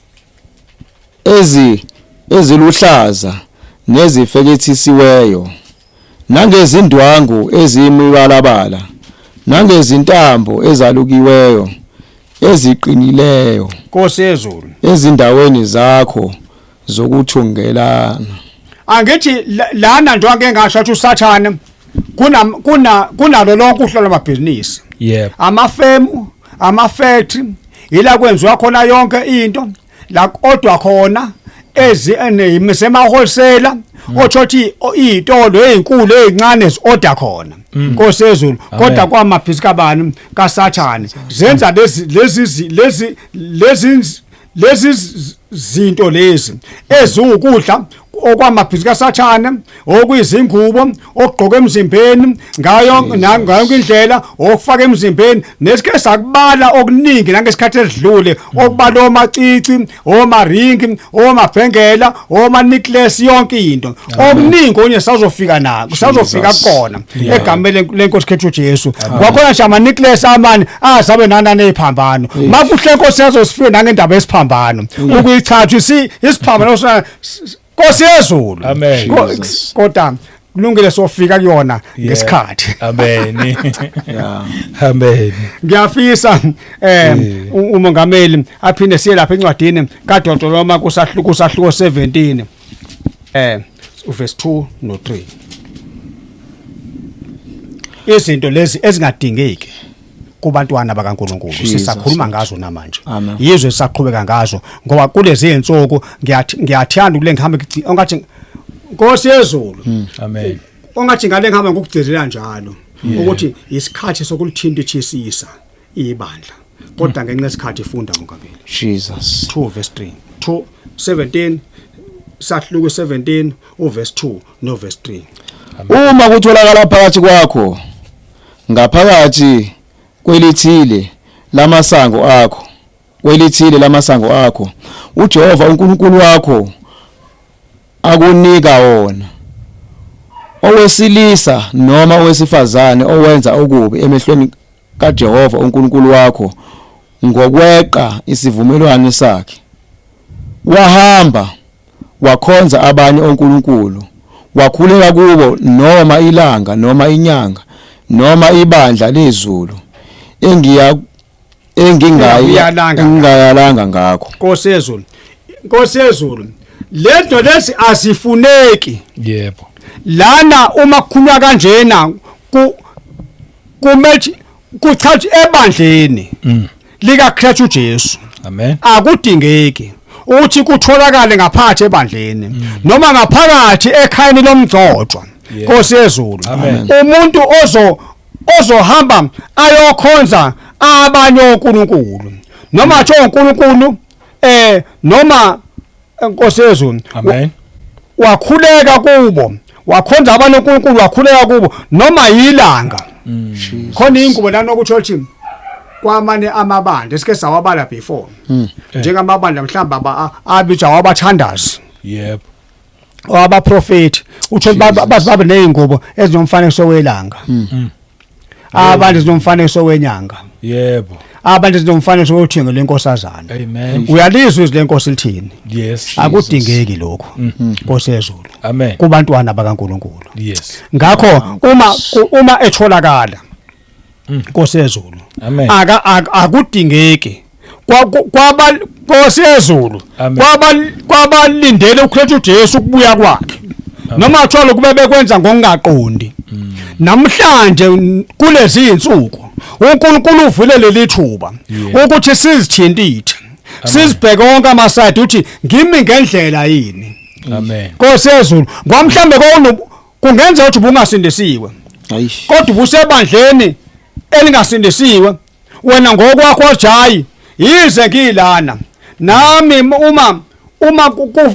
eziluhlaza nezifekethisiweyo, nangezindwangu eziyimibalabala, nangezintambo ezalukiweyo eziqinileyo Nkosi yezulu. ezindaweni zakho zokuthungelana. Angithi lana nje ake ngasho ukuthi uSathane kuna kunalo lonke uhlelo lwamabhizinisi, amafemu, ama-factory, ila kwenziwa khona yonke into la kodwa khona ezi emasema-wholesale, othothi iy'tolo ey'nkulu, ey'ncane zi-order khona, Nkosi yezulu. Kodwa kwamabhizinisi kabani? KaSathane. Zenza lezi zinto lezi eziwukudla okwamabhizinisi kaSathane, okuyizingubo okugqoka emzimbeni ngayo ngayo indlela okufaka emzimbeni, nesike sakubala okuningi nangesikhathi esidlule, okubala omacici, omaringi, omabhengela, oma-necklace, yonke into, okuningi onye sazofika nako, sazofika kukona egameni lenkosi khethu Jesu. Kwakhona nje ama-necklace amane azabe nanani eziphambano. Makuhle, Nkosi, yazosifika nangendaba yesiphambano, ukuyithatha isiphambano Nkosi yezulu. Amen. Jesus. Kodwa kulungile, sofika kuyona ngesikhathi. Amen. Amen. Ngiyafisa umongameli aphinde siye lapha encwadini kaDeuteronomy kusahluko 17 uverse 2 no 3, izinto lezi ezingadingeki kubantwana bakaNkuluNkulu. Jesus. Sisakhuluma ngazo namanje. Amen. Yizwe sisaqhubeka ngazo ngoba kulezi insuku ngiyathanda kule ngihambe ongathi, Nkosi yezulu, Amen. ongathi ngale ngihamba ngokugcizelela njalo ukuthi isikhathi sokulithintithisisa ibandla, kodwa ngenxa yesikhathi, ifunda, mongameli. Jesus. 2 verse 3, 2 17, sahluko 17 uverse 2 no verse 3. Uma kutholakala phakathi kwakho ngaphakathi kwelithile lamasango akho uJehova uNkulunkulu wakho akunika wona, owesilisa noma owesifazane owenza okubi emehlweni kaJehova uNkulunkulu wakho ngokweqa isivumelwano sakhe, wahamba wakhonza abanye onkulunkulu, wakhuleka kubo, noma ilanga noma inyanga noma ibandla lezulu engiya engingayi Engakuyalanga. Engingayalanga ngakho. Nkosi yezulu, Nkosi yezulu, lento lezi asifuneki. Lana uma kukhulunywa kanjena ku kumele kuchathi ebandleni lika Kristu Jesu. Amen. Akudingeki ukuthi kutholakale ngaphakathi ebandleni noma ngaphakathi ekhayeni lomgcotshwa, Nkosi yezulu. Amen. Umuntu ozohamba ayokhonza abanye onkulunkulu noma athi onkulunkulu noma, Nkosi yezulu, Amen. wakhuleka kubo, wakhonza abanye onkulunkulu, wakhuleka kubo noma yilanga. Khona ingubo lana okutho ukuthi kwamane amabandla esike sawabala before, njengamabandla mhlawumbe abizwa wabathandazi, abaprofeti, utho baze babe nezingubo ezinomfanekiso welanga, abantu ezinomfanekiso wenyanga, abantu ezinomfanekiso wothingo lenkosazana. Amen. Uyalizwa izwi lenkosi lithini? Yes. Akudingeki lokho, Nkosi yezulu, Amen. kubantwana bakaNkuluNkulu. Ngakho uma etholakala, Nkosi yezulu, Amen. akudingeki kwaba, Nkosi yezulu, Amen. kwabalindele uKristu Jesu ukubuya kwakhe, noma kuthiwa kube bekwenza ngokungaqondi. Namhlanje kulezi insuku uNkulunkulu uvule leli thuba ukuthi sizithintithe, sizibheke wonke amasayidi ukuthi ngimi ngendlela yini. Amen. Nkosi yezulu, ngoba mhlambe kungenzeka ukuthi ubungasindisiwe, Ayish. kodwa ubusebandleni elingasindisiwe wena ngokwakho wathi, hayi, yize ngilana nami, uma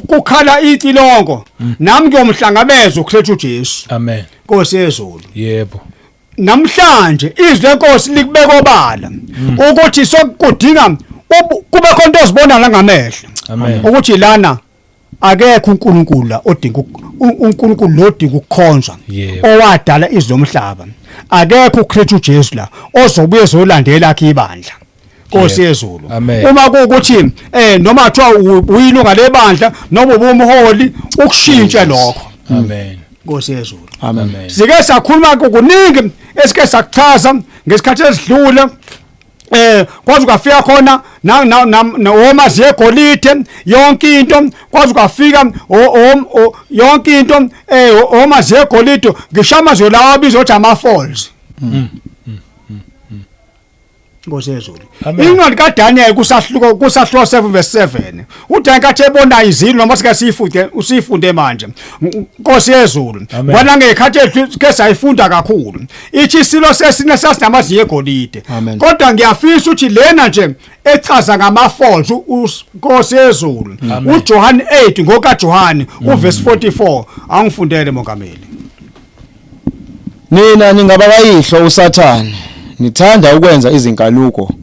kukhala icilongo nami ngiyomhlangabeza uKristu Jesu. Amen. Nkosi yezulu. Namhlanje izwi lenkosi likubeka obala ukuthi sokudinga Kube khona into ozibona la ngamehlo Amen. ukuthi lana akekho uNkulunkulu la odinga uNkulunkulu lo odinga ukukhonzwa owadala izwe nomhlaba. Akekho uKristu Jesu la ozobuye ezolandela akhe ibandla. Nkosi yezulu. Amen. Uma kuwukuthi noma kuthiwa uyilunga lebandla noma ubumholi, ukushintshe lokho. Amen. Nkosi yezulu. Amen. Amen. Sike sakhuluma kuningi esike sakuchaza ngesikhathi esidlule, kwaze kwafika khona na egolide yonke into, kwaze kwafika yonke into, omazi egolide, ngisho amazwe lawa abizwa ukuthi ama falls. Nkosi yezulu. Amen. Incwadi kaDaniel kusahluko 7 verse 7, uDaniel kathi ebona izilo, noma sike siyifunde, usifunde manje, Nkosi yezulu. Amen. Bona ngekhathi ethu ke sayifunda kakhulu, ithi isilo sesine sasinamazinyo egolide. Amen. Kodwa ngiyafisa ukuthi lena nje echaza ngama falls, Nkosi yezulu, Amen. uJohn 8 ngoka John uverse 44, angifundele mongameli. Nina ningabakayihlo uSathane, nithanda ukwenza izinkanuko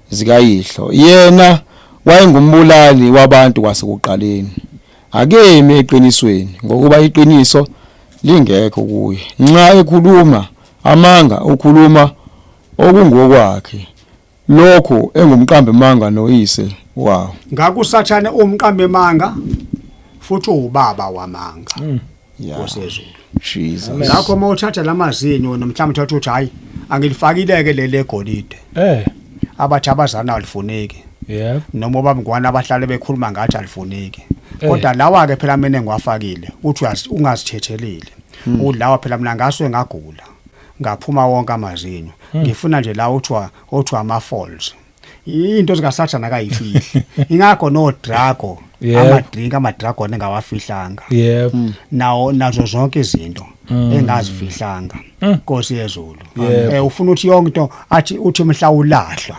zikayihlo. Yena wayengumbulali wabantu kwasekuqaleni. Akemi eqinisweni, ngokuba iqiniso lingekho kuye. Nxa ekhuluma amanga, ukhuluma okungokwakhe, lokhu engumqambi manga noyise wawo. Ngakho uSathane umqambi manga futhi ubaba wamanga. Nkosi yezulu. Jesus. Ngakho uma uthatha lamazinyo wena, mhlawumbe uthatha uthi hayi, angilifakile ke leli egolide, abathi abazana alifuneki, noma obabngwana abahlale bekhuluma ngathi alifuneki, kodwa lawa ke phela mina engiwafakile, uthi ungazithetheleli, ulawa phela mina ngasuke ngagula ngaphuma wonke amazinyo, ngifuna nje la uthiwa othiwa ama falls. Into zikaSathana akayifihli, ingakho no drago, ama drink, ama dragon engawafihlanga, nawo nazo zonke izinto engazifihlanga, Nkosi yezulu. Ufuna ukuthi yonke into athi uthi mhla ulahlwa,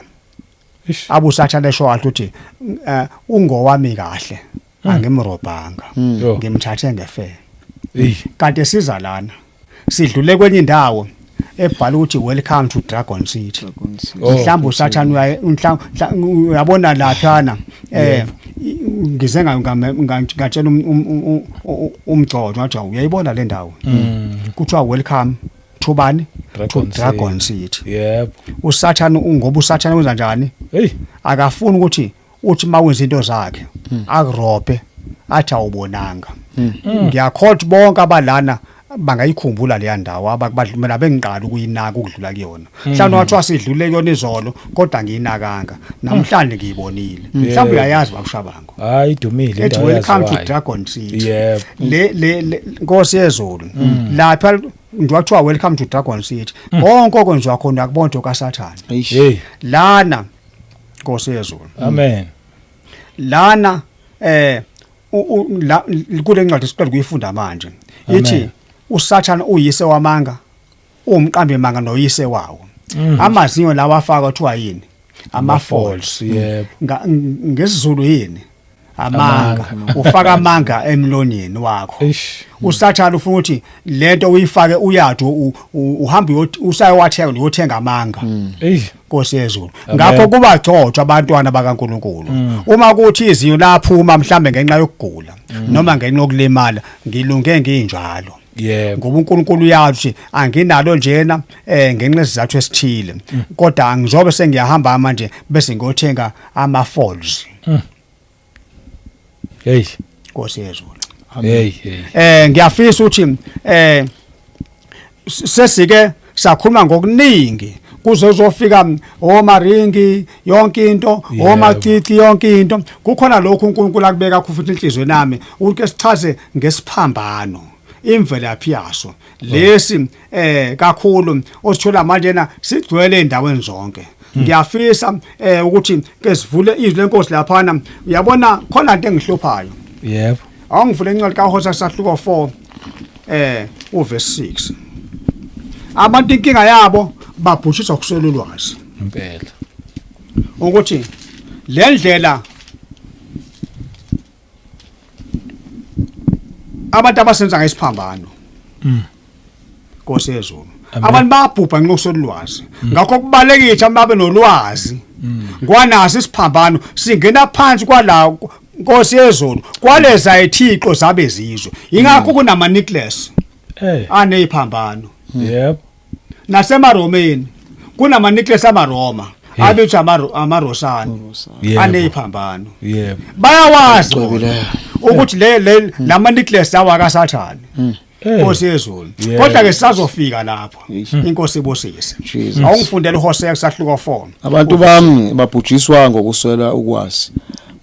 abusathane esho kahle ukuthi ungowami kahle, angimrobhanga, Yo. ngimthathe ngefe. Ey. Kanti siza lana sidlule kwenye indawo ebhala ukuthi welcome to Dragon City. Oh. Mhlawumbe usathane uyabona laphana, ngize ngatshela umgcodo, ngathi uyayibona le ndawo kuthiwa welcome to bani? To Dragon. Dragon City. Usathane, ungoba usathane wenza njani? Hey. Akafuni ukuthi uthi mawenza into zakhe akurobhe athi awubonanga. Ngiyakholwa ukuthi bonke abalana bangayikhumbula leya ndawo abakubadlumela bengiqala ukuyinaka ukudlula kuyona. Mhlawumbe wathiwa sidlule kuyona izolo, kodwa ngiyinakanga, namhlanje ngiyibonile. Mhlawumbe uyayazi babushabango. Hayi, idumile ethi indawo welcome to yaziwayo. Dragon City. Le le le- Nkosi yezulu, lapha ngiwathiwa welcome to Dragon City, konke okwenziwa khona akubona into kaSathane. Hey. Lana, Nkosi yezulu, Amen. lana la kule ncwadi siqeda kuyifunda manje ithi Amen. uSathane uyise wamanga, umqambi manga noyise wawo. Amazinyo lawa afaka kuthiwa yini? Ama falls. NgesiZulu yini? Amanga. Ufaka amanga emlonyeni wakho. Eish. Usathane ufuna ukuthi lento uyifake, uyade uhambe usayowathenga, uyothenga amanga. Ey. Nkosi yezulu. Amen. Ngakho kubagcotshwa abantwana bakaNkuluNkulu, uma kuthi izinyo laphuma mhlambe ngenxa yokugula noma ngenxa yokulimala, ngilunge nginjalo, ngoba uNkulunkulu uyazi ukuthi anginalo njena ngenxa yesizathu esithile, kodwa angizobe sengiyahamba manje bese ngiyothenga ama falls. Hey. Nkosi yezulu. Hey, hey. Ngiyafisa ukuthi sesike sakhuluma ngokuningi kuze uzofika omaringi yonke into, omacici yonke into. Kukhona lokhu uNkulunkulu akubeka futhi inhlizweni nami ukuthi sichaze ngesiphambano, imvelaphi yaso lesi, kakhulu osithola manje na sigcwele endaweni zonke. Ngiyafisa ukuthi ke sivule izwi lenkosi laphana. Uyabona khona into engihluphayo. Awungivule incwadi kaHosea sahluko 4 uverse 6. Abantu inkinga yabo babhushiswa kuswela ulwazi. Impela. Ukuthi le ndlela abantu abasenza ngesiphambano, Nkosi yezulu. Abantu bayabhubha ngenxa yokuswela Ngakho kubalekile ukuthi abantu babe nolwazi. Ngwanaso isiphambano singena phansi kwala Nkosi yezulu kwaleza ithixo zabezizwe. Ingakho kunama necklace aneziphambano. Yebo. NasemaRomeni kunama necklace amaRoma abizwa amaRosani aneziphambano. Yebo. Bayawazi bona ukuthi le lama necklace awa kaSathane. Nkosi yezulu. Kodwa ke sisazofika lapho. Inkosi ibusise. Jesus. Awungifundele uHosea kusahluko 4. Abantu bami babhujiswa ngokuswela ukwazi.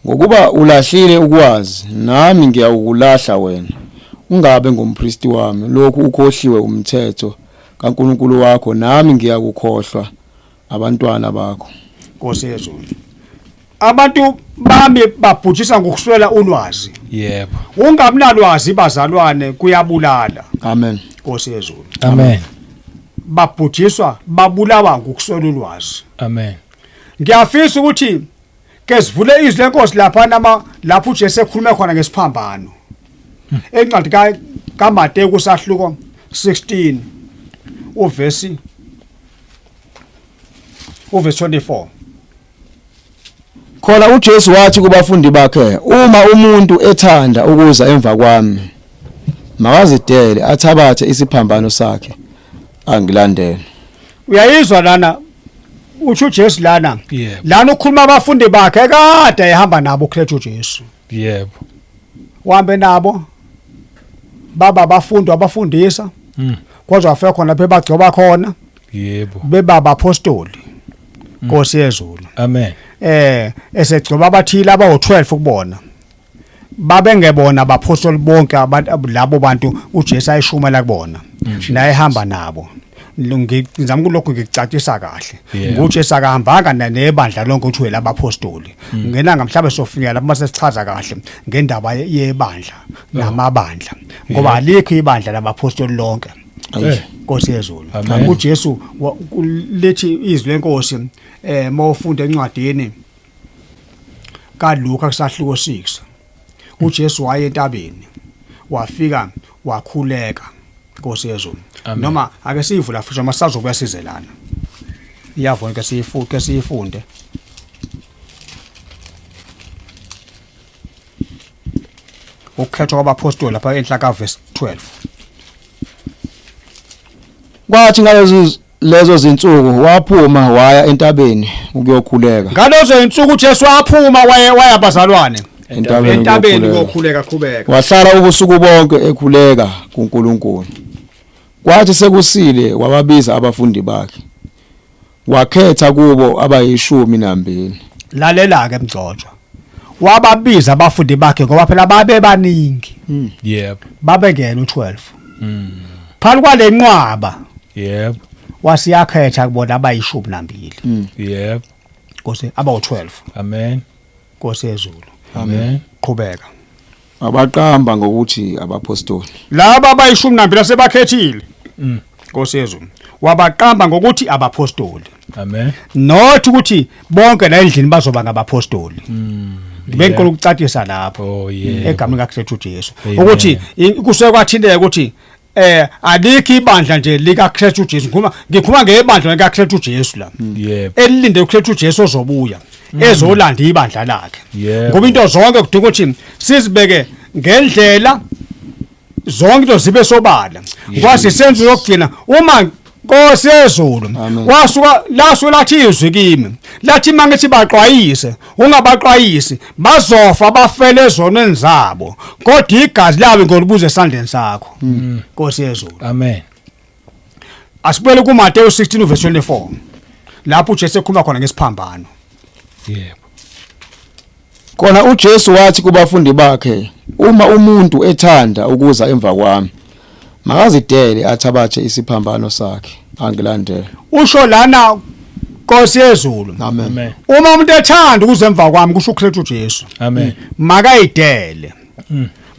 Ngokuba ulahlile ukwazi, nami ngiyawukulahla wena. Ungabe ngumpristi wami, lokhu ukhohliwe umthetho kaNkulunkulu wakho, nami ngiyakukhohlwa abantwana bakho. Nkosi yezulu. Abantu bami babhujiswa ngokuswela ulwazi. Yebo. Ungabinalwazi bazalwane kuyabulala. Amen. Nkosi yezulu. Amen. Babhujiswa babulawa ngokuswela ulwazi. Amen. Ngiyafisa ukuthi ke sivule izwi lenkosi lapha nama lapho uJesu ekhulume khona ngesiphambano. Encwadi ka kaMateyu kusahluko 16 uvesi 24. Khona uJesu wathi kubafundi bakhe, uma umuntu ethanda ukuza emva kwami, makazidele athabathe isiphambano sakhe angilandele. Uyayizwa lana uthi uJesu lana Yebo. lana ukhuluma abafundi bakhe kade ehamba nabo uKristu uJesu. Yebo. Uhambe nabo baba abafundi abafundisa kodwa wafika khona lapho ebagcoba khona Yebo. beba abapostoli Nkosi yezulu. Amen. Esegcoba abathile abawu12 kubona babengebona abapostoli bonke abantu labo bantu uJesu ayishumela kubona naye ehamba nabo. Ngizama kulokhu ngikucacisa kahle Yeah. nguJesu akahambanga nebandla lonke uthi wela abapostoli ngelanga mhlawumbe sofika lapho mase sichaza kahle ngendaba yebandla namabandla ngoba alikho ibandla labapostoli lonke. Nkosi yezulu. Amen. uJesu lithi izwi lenkosi mawufunda encwadini kaLuka kusahluko 6 uJesu waye entabeni wafika wakhuleka Nkosi yezulu. Amen. Noma ake siyivula futhi noma sisazobuya sizelana. Iyavona ke siyifunde siyifunde. Ukukhethwa kwabapostoli lapha enhla ka verse 12. Kwathi ngalezo lezo zinsuku waphuma waya entabeni ukuyokhuleka. Ngalezo insuku uJesu waphuma waye waya bazalwane Entabeni entabeni ukuyokhuleka. kokhuleka qhubeka. Wahlala ubusuku bonke ekhuleka kuNkulunkulu. Kwathi sekusile wababiza abafundi bakhe. Wakhetha kubo abayishumi nambili. Lalela ke mgcotshwa. Wababiza abafundi bakhe ngoba phela babe baningi. Yebo. Babengena u12. Phakathi kwalenqwaba Yebo. wasiyakhetha kubona abayishumi nambili. Yebo. Nkosi abawu12. Amen. Nkosi yezulu. Amen. Qhubeka. Abaqamba ngokuthi abapostoli. Laba abayishumi nambili asebakhethile. Nkosi yezulu. Wabaqamba ngokuthi abapostoli. Amen. Not ukuthi bonke la endlini bazoba ngabapostoli. Ngibe ukucacisa lapho. Oh yeah. Egameni kaKristu Jesu. Amen. Ukuthi kusuke kwathinteka ukuthi alikho ibandla nje lika Kristu Jesu. Ngikhuluma ngebandla lika Kristu Jesu la. Yebo. Elilinde uKristu Jesu ozobuya ezolanda ibandla lakhe. Yebo. Ngoba into zonke kudinga ukuthi sizibeke ngendlela zonke into zibe sobala. Kwazi senzo yokugcina uma Nkosi yezulu Amen. wasuka lasuka lathi izwi kimi lathi mangithi baxwayise ungabaxwayisi bazofa bafele ezonweni zabo kodwa igazi labo ngolibuza esandleni sakho. Nkosi yezulu. Amen. Asibuyele kuMateyu 16 verse 24 lapho uJesu ekhuluma khona ngesiphambano. Yebo. Khona uJesu wathi kubafundi bakhe, uma umuntu ethanda ukuza emva kwami, makazidele athabathe isiphambano sakhe angilandele. Usho lana Nkosi yezulu. Amen. Amen. Uma umuntu ethanda ukuza emva kwami kusho uKristu Jesu. Amen. Makayidele.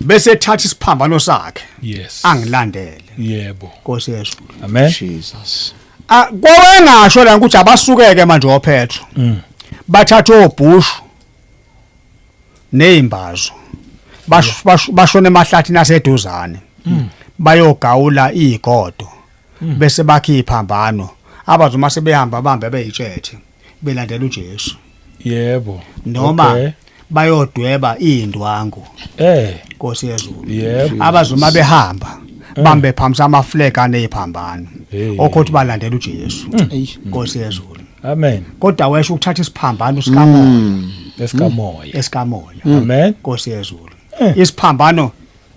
Bese ethatha isiphambano sakhe Yes. angilandele. Yebo. Nkosi yezulu. Amen. Jesus. Kwawengasho la ukuthi abasukeke manje oPetro. Bathatha obhushu nezimbazo. Bashona emahlathini aseduzane. Bayogawula igodo. Bese bakhe iphambano abazuma sebehamba bambe beyitshethe belandela uJesu. Noma bayodweba indwangu. Nkosi yezulu. Abazuma behamba bambe phamisa ama flag aneziphambano. Okhothi balandela uJesu. Nkosi yezulu. Amen. Kodwa wesho ukuthatha isiphambano sikamoya. Esikamoya. Esikamoya. Amen. Nkosi yezulu. Isiphambano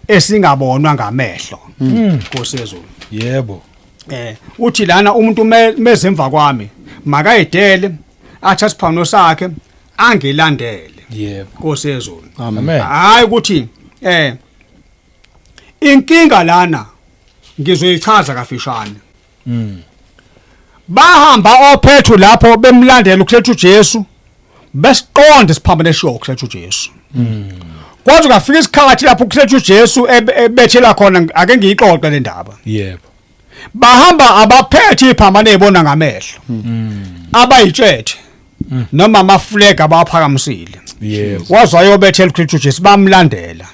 esingabonwa ngamehlo. Nkosi yezulu. Uthi lana umuntu mezemva kwami makayidele athathe isiphambano sakhe angilandele. Nkosi yezulu. Amen. Hayi ukuthi inkinga lana ngizoyichaza kafishane. Bahamba oPetru lapho bemlandela uKristu Jesu besiqonde isiphambano eshiwo uKristu Jesu. Kwaze kwafika isikhathi lapho uKristu Jesu ebethela khona, ake ngiyixoxe le ndaba. Bahamba abaphethe iphambano ezibona ngamehlo. Abayitshethe noma ama flag abaphakamisile. Waze wayobethela uKristu Jesu bamlandela.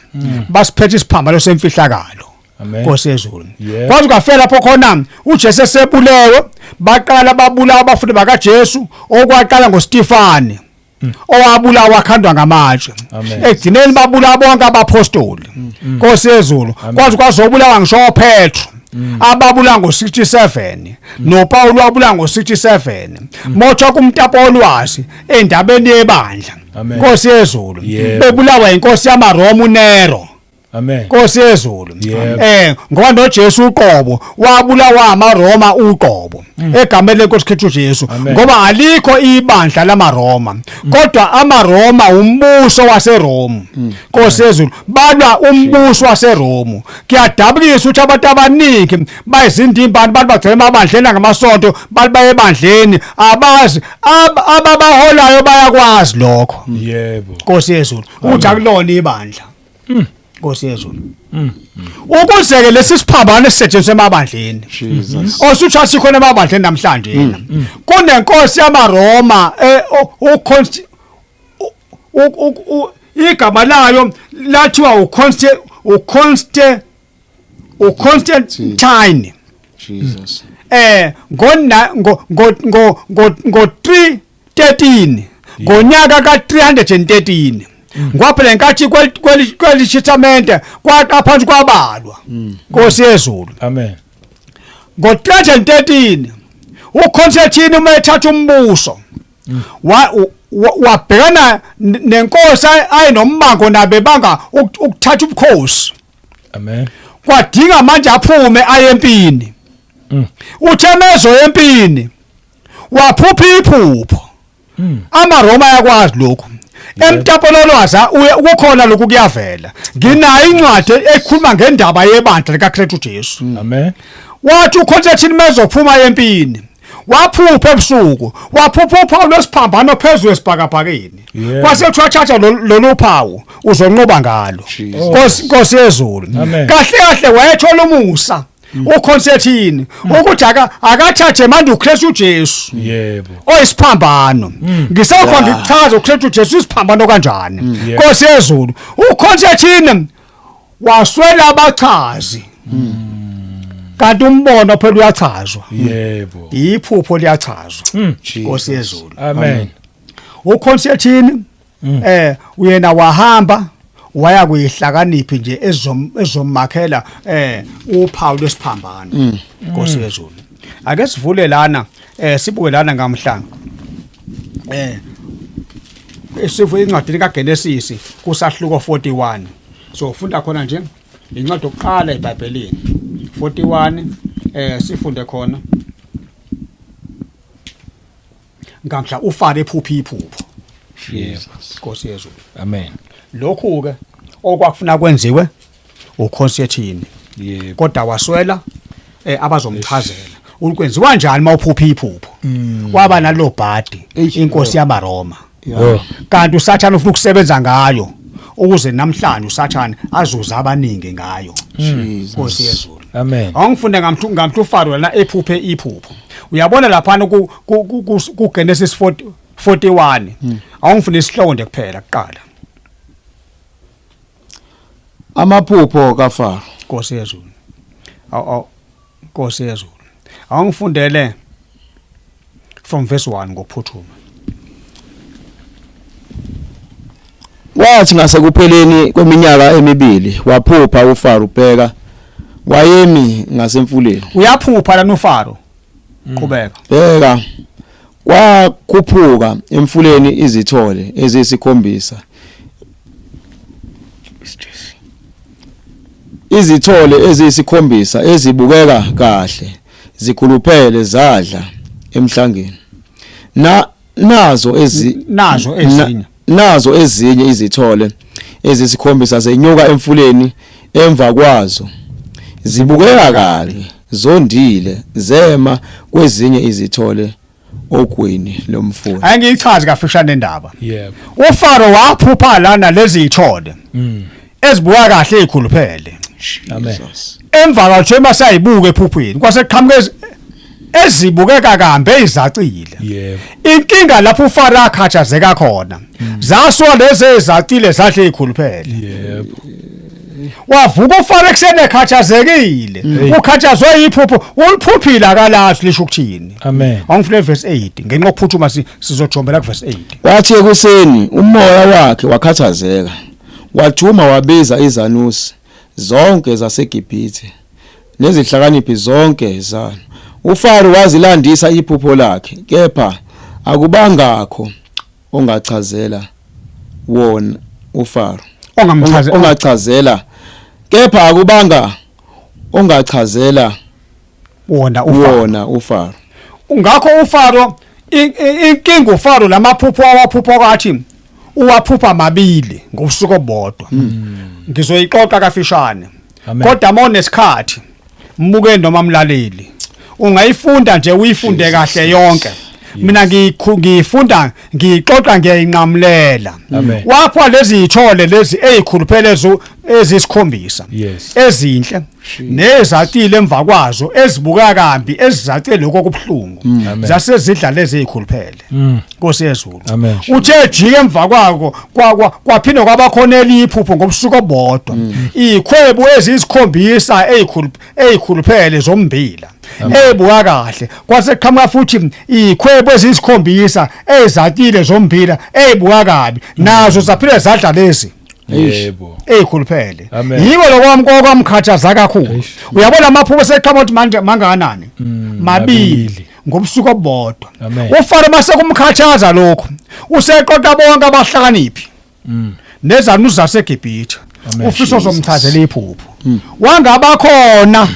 Basiphethe isiphambano semfihlakalo. Nkosi yezulu. Kwaze kwafika lapho khona uJesu esebulewe, baqala babulawa abafundi bakaJesu, okwaqala ngoStefani owabulawa wakhandwa ngamatshe. Ekugcineni babulawa bonke abapostoli. Nkosi yezulu. Kwaze kwazobulawa ngisho uPetru. Ababulawa ngo-67 noPaul wabulawa ngo-67. Motho kumtapo olwazi endabeni yebandla. Nkosi yezulu. Bebulawa inkosi yamaRoma uNero. Amen. Nkosi yezulu. Ngoba noJesu uqobo wabulawa amaRoma uqobo egameni lenkosi Kristu Jesu. Ngoba alikho ibandla lamaRoma, kodwa amaRoma umbuso waseRome. Nkosi yezulu, balwa umbuso waseRome. Kuyadabukisa ukuthi abantu abaningi bayizindimbani, abantu bagcina emabandleni ngamasonto, bantu baye ebandleni abazi ababaholayo bayakwazi lokho. Nkosi yezulu, uthi akulona ibandla. Nkosi yezulu. Ukuze ke lesi siphambano esisetshenziswa emabandleni. Osuthi asikhona emabandleni namhlanje. Kunenkosi yamaRoma igama layo lathiwa uConstantine. Jesus. Ngo ngo ngo ngo 313, ngonyaka ka 313, ngoba phela ngenkathi kwelishithamente kwaqa phansi kwabalwa. Nkosi yezulu. Amen. Ngo 313 uConstantine uma ethatha umbuso wabhekana nenkosi ayinombango nabebanga ukuthatha ubukhosi. Amen. Kwadinga manje aphume aye empini. Uthe mezo empini waphupha iphupho. AmaRoma ayakwazi lokhu. Emtapololwazi kukhona lokhu kuyavela. Nginayo incwadi ekhuluma ngendaba yebandla likaKristu Jesu. Amen. Wathi uConstantine mezophuma empini waphupha ebusuku, waphupha uphawu lwesiphambano phezulu esibhakabhakeni. Kwase kuthiwa thatha lolu phawu uzonqoba ngalo. Nkosi yezulu. Kahle kahle wayethola umusa uConstantine ukuthi akathathe manje uKristu Jesu. Oyisiphambano. Ngisakho ngichaza uKristu Jesu isiphambano kanjani. Nkosi yezulu, uConstantine waswela abachazi. Kanti umbono phela uyachazwa. Iphupho liyachazwa. Nkosi yezulu. Amen. uConstantine uyena wahamba waya kuyihlakaniphi nje ezomakhela uphawu lwesiphambano. Nkosi yezulu. Ake sivule lana sibuke lana ngamhlanga. Sivuye incwadi kaGenesis kusahluko 41. So funda khona nje incwadi yokuqala eBhayibhelini 41 sifunde khona ngamhla uFaro ephupha iphupho. Nkosi yezulu. Amen. Lokhu ke okwakufuna kwenziwe uConstantine. Kodwa waswela abazomchazela ukwenziwa kanjani mawuphupha iphupho. Kwaba nalobhadi inkosi yamaRoma. Kanti uSathane ufuna ukusebenza ngayo ukuze namhlanje uSathane azuze abaningi ngayo. Nkosi yezulu. Amen. Awungifunde ngamhlu uFaro lana ephuphe iphupho. Uyabona lapha ku Genesis 41. Awungifunde isihloko nje kuphela kuqala. Amaphupho kaFaro. Nkosi yezulu. Nkosi yezulu. Awungifundele from verse 1 ngokuphuthuma. Wathi ngasekupheleni kweminyaka emibili waphupha uFaro, bheka, wayemi ngasemfuleni. Uyaphupha lana uFaro. Qhubeka. Bheka, kwakhuphuka emfuleni izithole eziyisikhombisa, izithole eziyisikhombisa ezibukeka kahle, zikhuluphele, zadla emhlangeni. Na nazo ezi Nazo ezinye. Nazo ezinye izithole ezisikhombisa zenyuka emfuleni emva kwazo, zibukeka kabi, zondile, zema kwezinye izithole ogwini lomfula. Ake ngiyichaze kafushane indaba. Yebo. UFaro waphupha lana lezi ithole ezibuka kahle, ezikhuluphele. Amen. Jesus. Emva kwathiwa masayibuka ephuphweni kwase qhamuka ezibukeka kambe, ezacile. Inkinga lapho uFaro akhathazeka khona, zasuka lezi ezacile zadla ezikhuluphele. Wavuka uFaro ekuseni ekhathazekile, ukhathazwe iphupho uliphuphile, akalazi lisho ukuthini. Amen. Awungifune verse 8 ngenxa yokuphuthuma, sizojombela ku verse 8. Kwathi ekuseni umoya wakhe wakhathazeka, wathuma wabiza izanusi zonke zaseGibhithe nezihlakaniphi zonke zalo. UFaro wazilandisa iphupho lakhe, kepha akubangakho ongachazela wona uFaro. Ongamchaze. Ongachazela, kepha akubanga ongachazela wona uFaro. Wona uFaro. Ngakho uFaro, inkinga uFaro, lamaphupho awaphupha kwathi uwaphupha mabili ngobusuku obodwa. Ngizoyixoxa kafishane. Amen. Kodwa mawunesikhathi, mbuke noma mlaleli, ungayifunda nje, uyifunde kahle yonke. Mina ngiyifunda, ngiyixoxa, ngiyayinqamulela. Amen. Wapha lezi ithole lezi ezikhuluphele ezisikhombisa ezinhle nezacile emva kwazo ezibuka kambi, ezizace lokho kubuhlungu. Amen. Zasezidla lezi ezikhuluphele. Nkosi yezulu. Amen. Uthe ejike emva kwako kwaphinde kwabakhona eliphupho ngobusuku obodwa, ikhwebu eziyisikhombisa ezikhuluphele zombila ebuka kahle, kwase qhamuka futhi ikhwebu eziyisikhombisa ezacile zombila ezibuka kabi, nazo zaphinde zadla lezi ezikhuluphele. Amen. Yiko lokwami kokwamkhathaza kakhulu. Eish. Uyabona, amaphupho seqhamuka ukuthi manje mangakanani? Mabili mabili. ngobusuku obodwa. Amen. UFaro mase kumkhathaza lokho, useqoqa bonke abahlakaniphi nezanusi zaseGibhithe. Amen. Ufisa uzomchazela iphupho, wangaba khona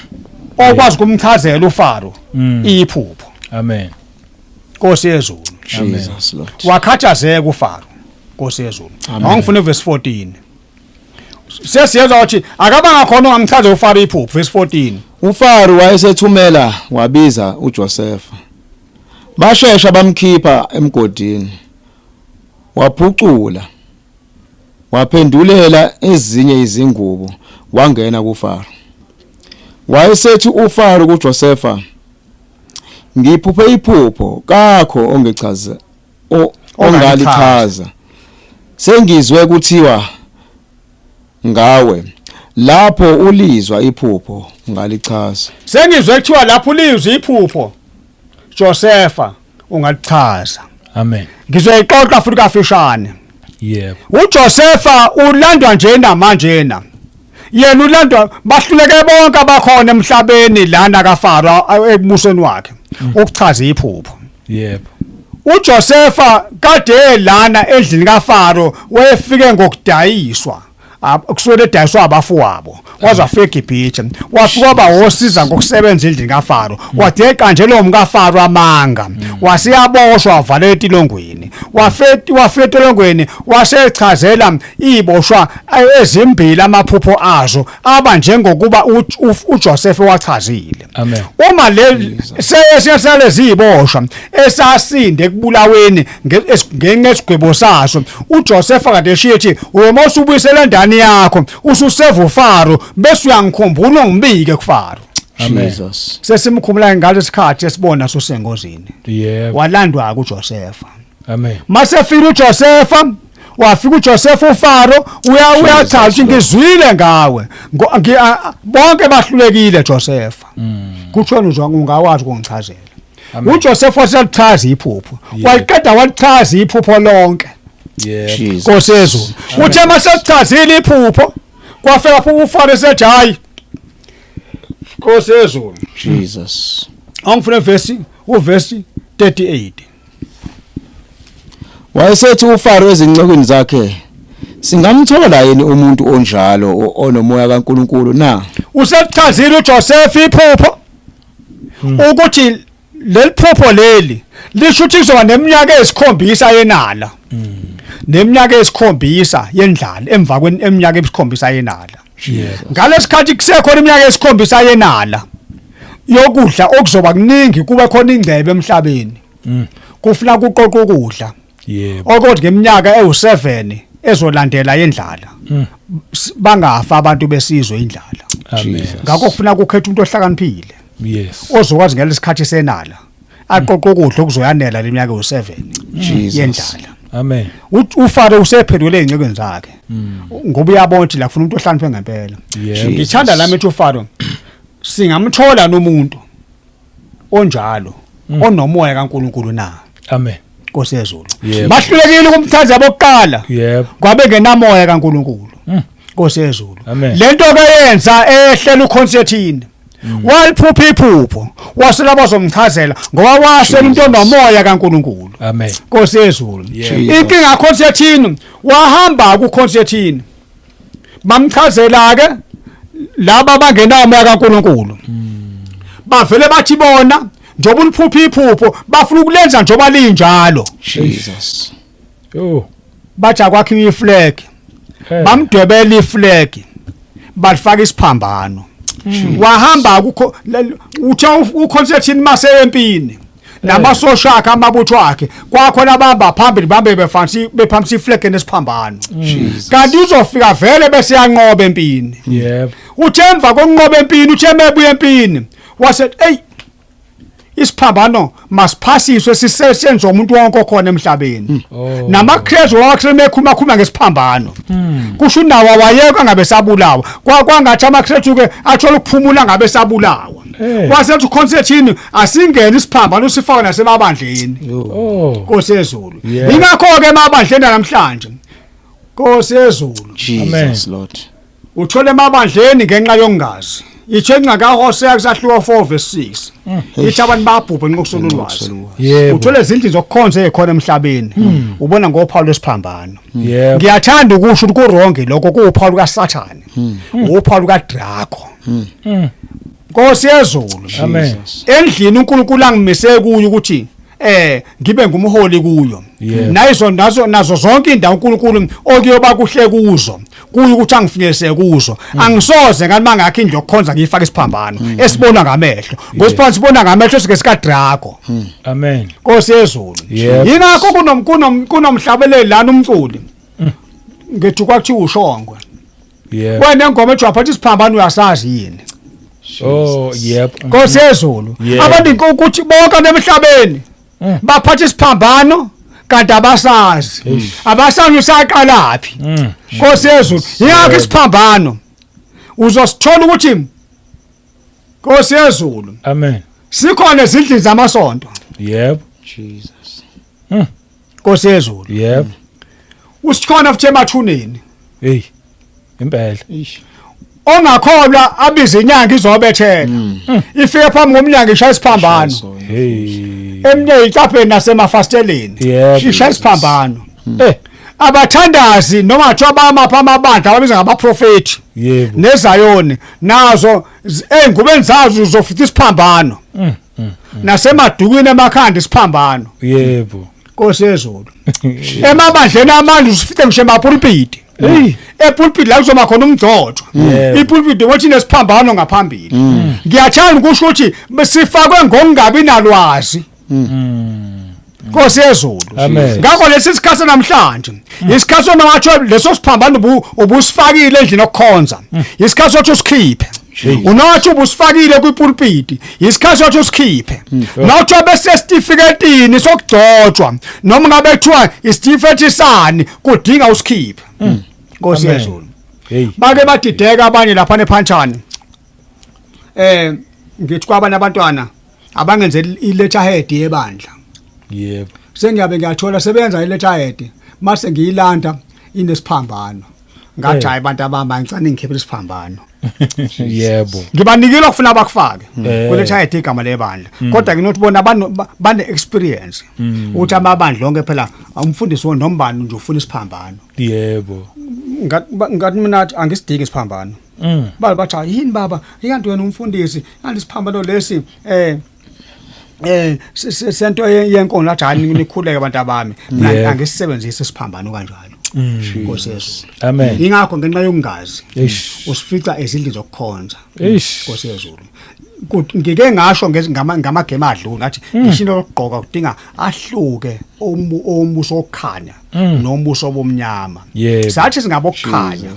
okwazi ukumchazela uFaro iphupho. Amen. Nkosi yezulu. Jesus Lord. Wakhathazeka uFaro, Nkosi yezulu. Awungifune verse 14. Sesiyezwa ukuthi akabanga khona ongamchazela uFaro iphupho, verse 14. uFaro wayesethumela wabiza uJosefa. Bashesha bamkhipha emgodini. Waphucula, waphendulela ezinye izingubo, wangena kuFaro. Wayesethi uFaro kuJosefa, "Ngiphuphe iphupho, kakho ongichaza ongalichaza. Sengizwe kuthiwa ngawe, lapho ulizwa iphupho ungalichaza." Sengizwe kuthiwa lapho ulizwe iphupho, Josepha, ungalichaza. Amen. Ngizoyixoxa futhi kafishane. UJosepha ulandwa njena manjena, yena ulandwa bahluleke bonke abakhona emhlabeni lana kaFaro ekubusweni wakhe ukuchaza iphupho. uJosepha kade lana endlini kaFaro, wayefike ngokudayiswa, kusuke edayiswa abafowabo, waze wafika eGibhithe, wafika waba wosiza ngokusebenza endlini kaFaro, wadeqa nje lo mkaFaro amanga, wasiyaboshwa, wavalelwa etilongweni, wafika etilongweni, wasechazela iboshwa ezimbili amaphupho azo aba njengokuba uJoseph wachazile. Amen. Uma le sesiyasale ziboshwa esasinde ekubulaweni ngenxa yesigwebo saso, uJoseph kade eshiye ethi, "Uma usubuyisela endani yakho, ususeva uFaro, bese uyangikhumbula, ungibike kuFaro." Amen. Jesus. Sesimkhumula ngalesikhathi esibona sosengozini. Walandwa kuJoseph. Amen. Masefika uJosepha, wafika uJoseph, uFaro uyachaza ukuthi, "Ngizwile ngawe. Bonke bahlulekile, Josepha." Kuthiwa uzwa ungawazi ukungichazela. Amen. uJoseph waselichaza iphupho. Yeah. Waliqeda walichaza iphupho lonke. Yebo. Jesus. Nkosi yezulu. Uthe maselichazile iphupho kwafika pho uFaro sethi hayi. Nkosi yezulu. Jesus. Angifune verse uverse 38. Wayesethi uFaro ezincekweni zakhe, singamthola yini umuntu onjalo onomoya kaNkuluNkulu na? Usechazile uJoseph iphupho ukuthi leli phupho leli lisho ukuthi kuzoba neminyaka eyisikhombisa yenala. Neminyaka eyisikhombisa yendlala emva kweminyaka eyisikhombisa yenala. Yebo. Ngalesikhathi kusekhona iminyaka eyisikhombisa yenala yokudla okuzoba kuningi kube khona ingcebe emhlabeni. Kufuna kuqoqa ukudla. Yebo. Okuthi ngeminyaka ewu7 ezolandela yendlala. Bangafa abantu besizwe indlala. Amen. Ngakho kufuna kukhetha umuntu ohlakaniphile Yes. ozokwazi ngalesikhathi senala aqoqa ukudla okuzoyanela leminyaka ewu7 Jesus. yendlala. Amen. uFaro usephendule ezincekweni zakhe ngoba uyabona ukuthi la kufuna umuntu ohlakaniphe ngempela. Yebo. Ngithanda lami ethi uFaro singamthola nomuntu onjalo onomoya kaNkuluNkulu na? Amen. Nkosi yezulu. Yebo. Bahlulekile ukumthanza bokuqala Yebo. kwabe ngenamoya kaNkuluNkulu. Nkosi yezulu. Amen. Lento ke yenza ehlela uConstantine waliphupha iphupho wasela bazomchazela ngoba wasela umuntu onomoya kaNkuluNkulu. Amen. Nkosi yezulu. Yebo. Inkinga Constantine wahamba kuConstantine bamchazela ke laba abangenamoya kaNkuluNkulu bavele bathi bona njengoba uliphupha iphupho bafuna ukulenza njengoba linjalo. Jesus. Yo. Bathi akwakhiwe iflag. Eh. Bamdwebela iflag balifaka isiphambano. Wahamba kukho uthe uConstantine mase empini namasosha akhe amabutho akhe kwakhona abamba phambili bambe befansi bephamisa iflag nesiphambano. Jesus. Kanti uzofika vele bese yanqoba empini. Yebo. Uthe emva kokunqoba empini uthe mebuya empini wase hey isiphambano masiphasiswe sisetshenzwe umuntu wonke okhona emhlabeni. Oh. NamaKrestu wakhuluma ekhuluma khuluma ngesiphambano. Kusho nawo wayeka ngabe sabulawa. Kwangathi amaKrestu ke athola ukuphumula ngabe sabulawa. Eh. Wasethi uConstantine asingene isiphambano sifake nasemabandleni. Oh. Nkosi yezulu. Yeah. Ingakho ke emabandleni namhlanje Nkosi yezulu Jesus Lord. uthola emabandleni ngenxa yokungazi. Ithe inca kaHosea kusahluka 4 verse 6. Ithi abantu bayabhubha ngenxa yokuswela ulwazi. Yebo. Uthola izindlu zokukhonza ezikhona emhlabeni. Ubona ngophawu lwesiphambano. Yebo. Ngiyathanda ukusho ukuthi kuwrong lokho kuwuphawu lukaSathane. Uphawu lukaDrago. Nkosi yezulu. Amen. Endlini uNkulunkulu angimise kuyo ukuthi ngibe ngumholi kuyo. Yebo. Nayizo nazo nazo zonke indawo uNkulunkulu okuyoba kuhle kuzo. Kuyo ukuthi angifinyelise kuzo. Angisoze ngathi mangakho indlu yokukhonza ngiyifake isiphambano esibonwa ngamehlo. Ngosiphambano sibona ngamehlo sike sika Drago. Amen. Nkosi yezulu. Yebo. Yingakho kunomhlabeleli lana umculi. Ngithi kwakuthiwa uShongwe. Yebo. Wena engoma ethi waphatha isiphambano uyasazi yini? Oh, yebo. Nkosi yezulu. Yebo. Abantu ukuthi bonke emhlabeni baphatha isiphambano kanti abasazi. Abasazi usaqalaphi. Nkosi yezulu. Yingakho isiphambano uzosithola ukuthi Nkosi yezulu Amen. sikhona ezindlini zamasonto. Yebo. Jesus. Nkosi yezulu. Yebo. Usikhona futhi emathuneni. Hey. Impela. Ongakholwa abize inyanga izobethela. Ifike phambi komnyango ishaya isiphambano. Hey. Emnye icapheni nasemafasteleni. Yebo. Ishaya isiphambano. Eh. Abathandazi noma kuthiwa bamapha amabandla ababiza ngabaprofeti Yebo. nezayoni nazo ey'ngubeni zazo uzofica isiphambano. Nasemadukwini emakhanda isiphambano. Yebo. Nkosi yezulu. Emabandleni amanje usifice ngisho emapulpiti. Hey. Epulpiti la kuzoba khona umgcotshwa. Yebo. Ipulpiti wothi nesiphambano ngaphambili. Ngiyathanda ukusho ukuthi sifakwe ngokungabi nalwazi. Nkosi yezulu. Amen. Ngakho lesi sikhathi namhlanje, isikhathi onawatsho leso siphambano ubusifakile endlini yokukhonza. Isikhathi sokuthi usikhiphe. Unathi ubusifakile kwipulpiti, isikhathi sokuthi usikhiphe. Nawuthiwa bese certificate sokugcotshwa noma ngabe kuthiwa isitifiketi sani kudinga usikhiphe. Nkosi Amen. yezulu. Hey. Bake badideka abanye lapha nePhanjani. Ngithi kwabanye abantwana abangenze i-letterhead yebandla. Sengiyabe ngiyathola sebenza i-letterhead, mase ngiyilanda inesiphambano. Ngathi hayi bantu abamba ngicane ngikhiphele isiphambano. Ngibanikile okufuna bakufake ku-letterhead igama lebandla. Kodwa nginothi bona bane experience ukuthi amabandla onke phela umfundisi wonombani nje ufuna isiphambano. Ngathi mina angisidingi isiphambano. Bathi yini baba, ikanti wena umfundisi, kanti isiphambano lesi sento yenkonzo athi hayi nikhuleke abantu abami. Mina angisebenzisi isiphambano kanjalo. Nkosi Yesu. Amen. Ingakho ngenxa yokungazi usifica ezindlini zokukhonza. Nkosi Yesu. Ngike ngasho ngamagema adlula ngathi ngisho into yokugqoka kudinga ahluke ombuso wokukhanya nombuso obumnyama. Sathi singabokukhanya.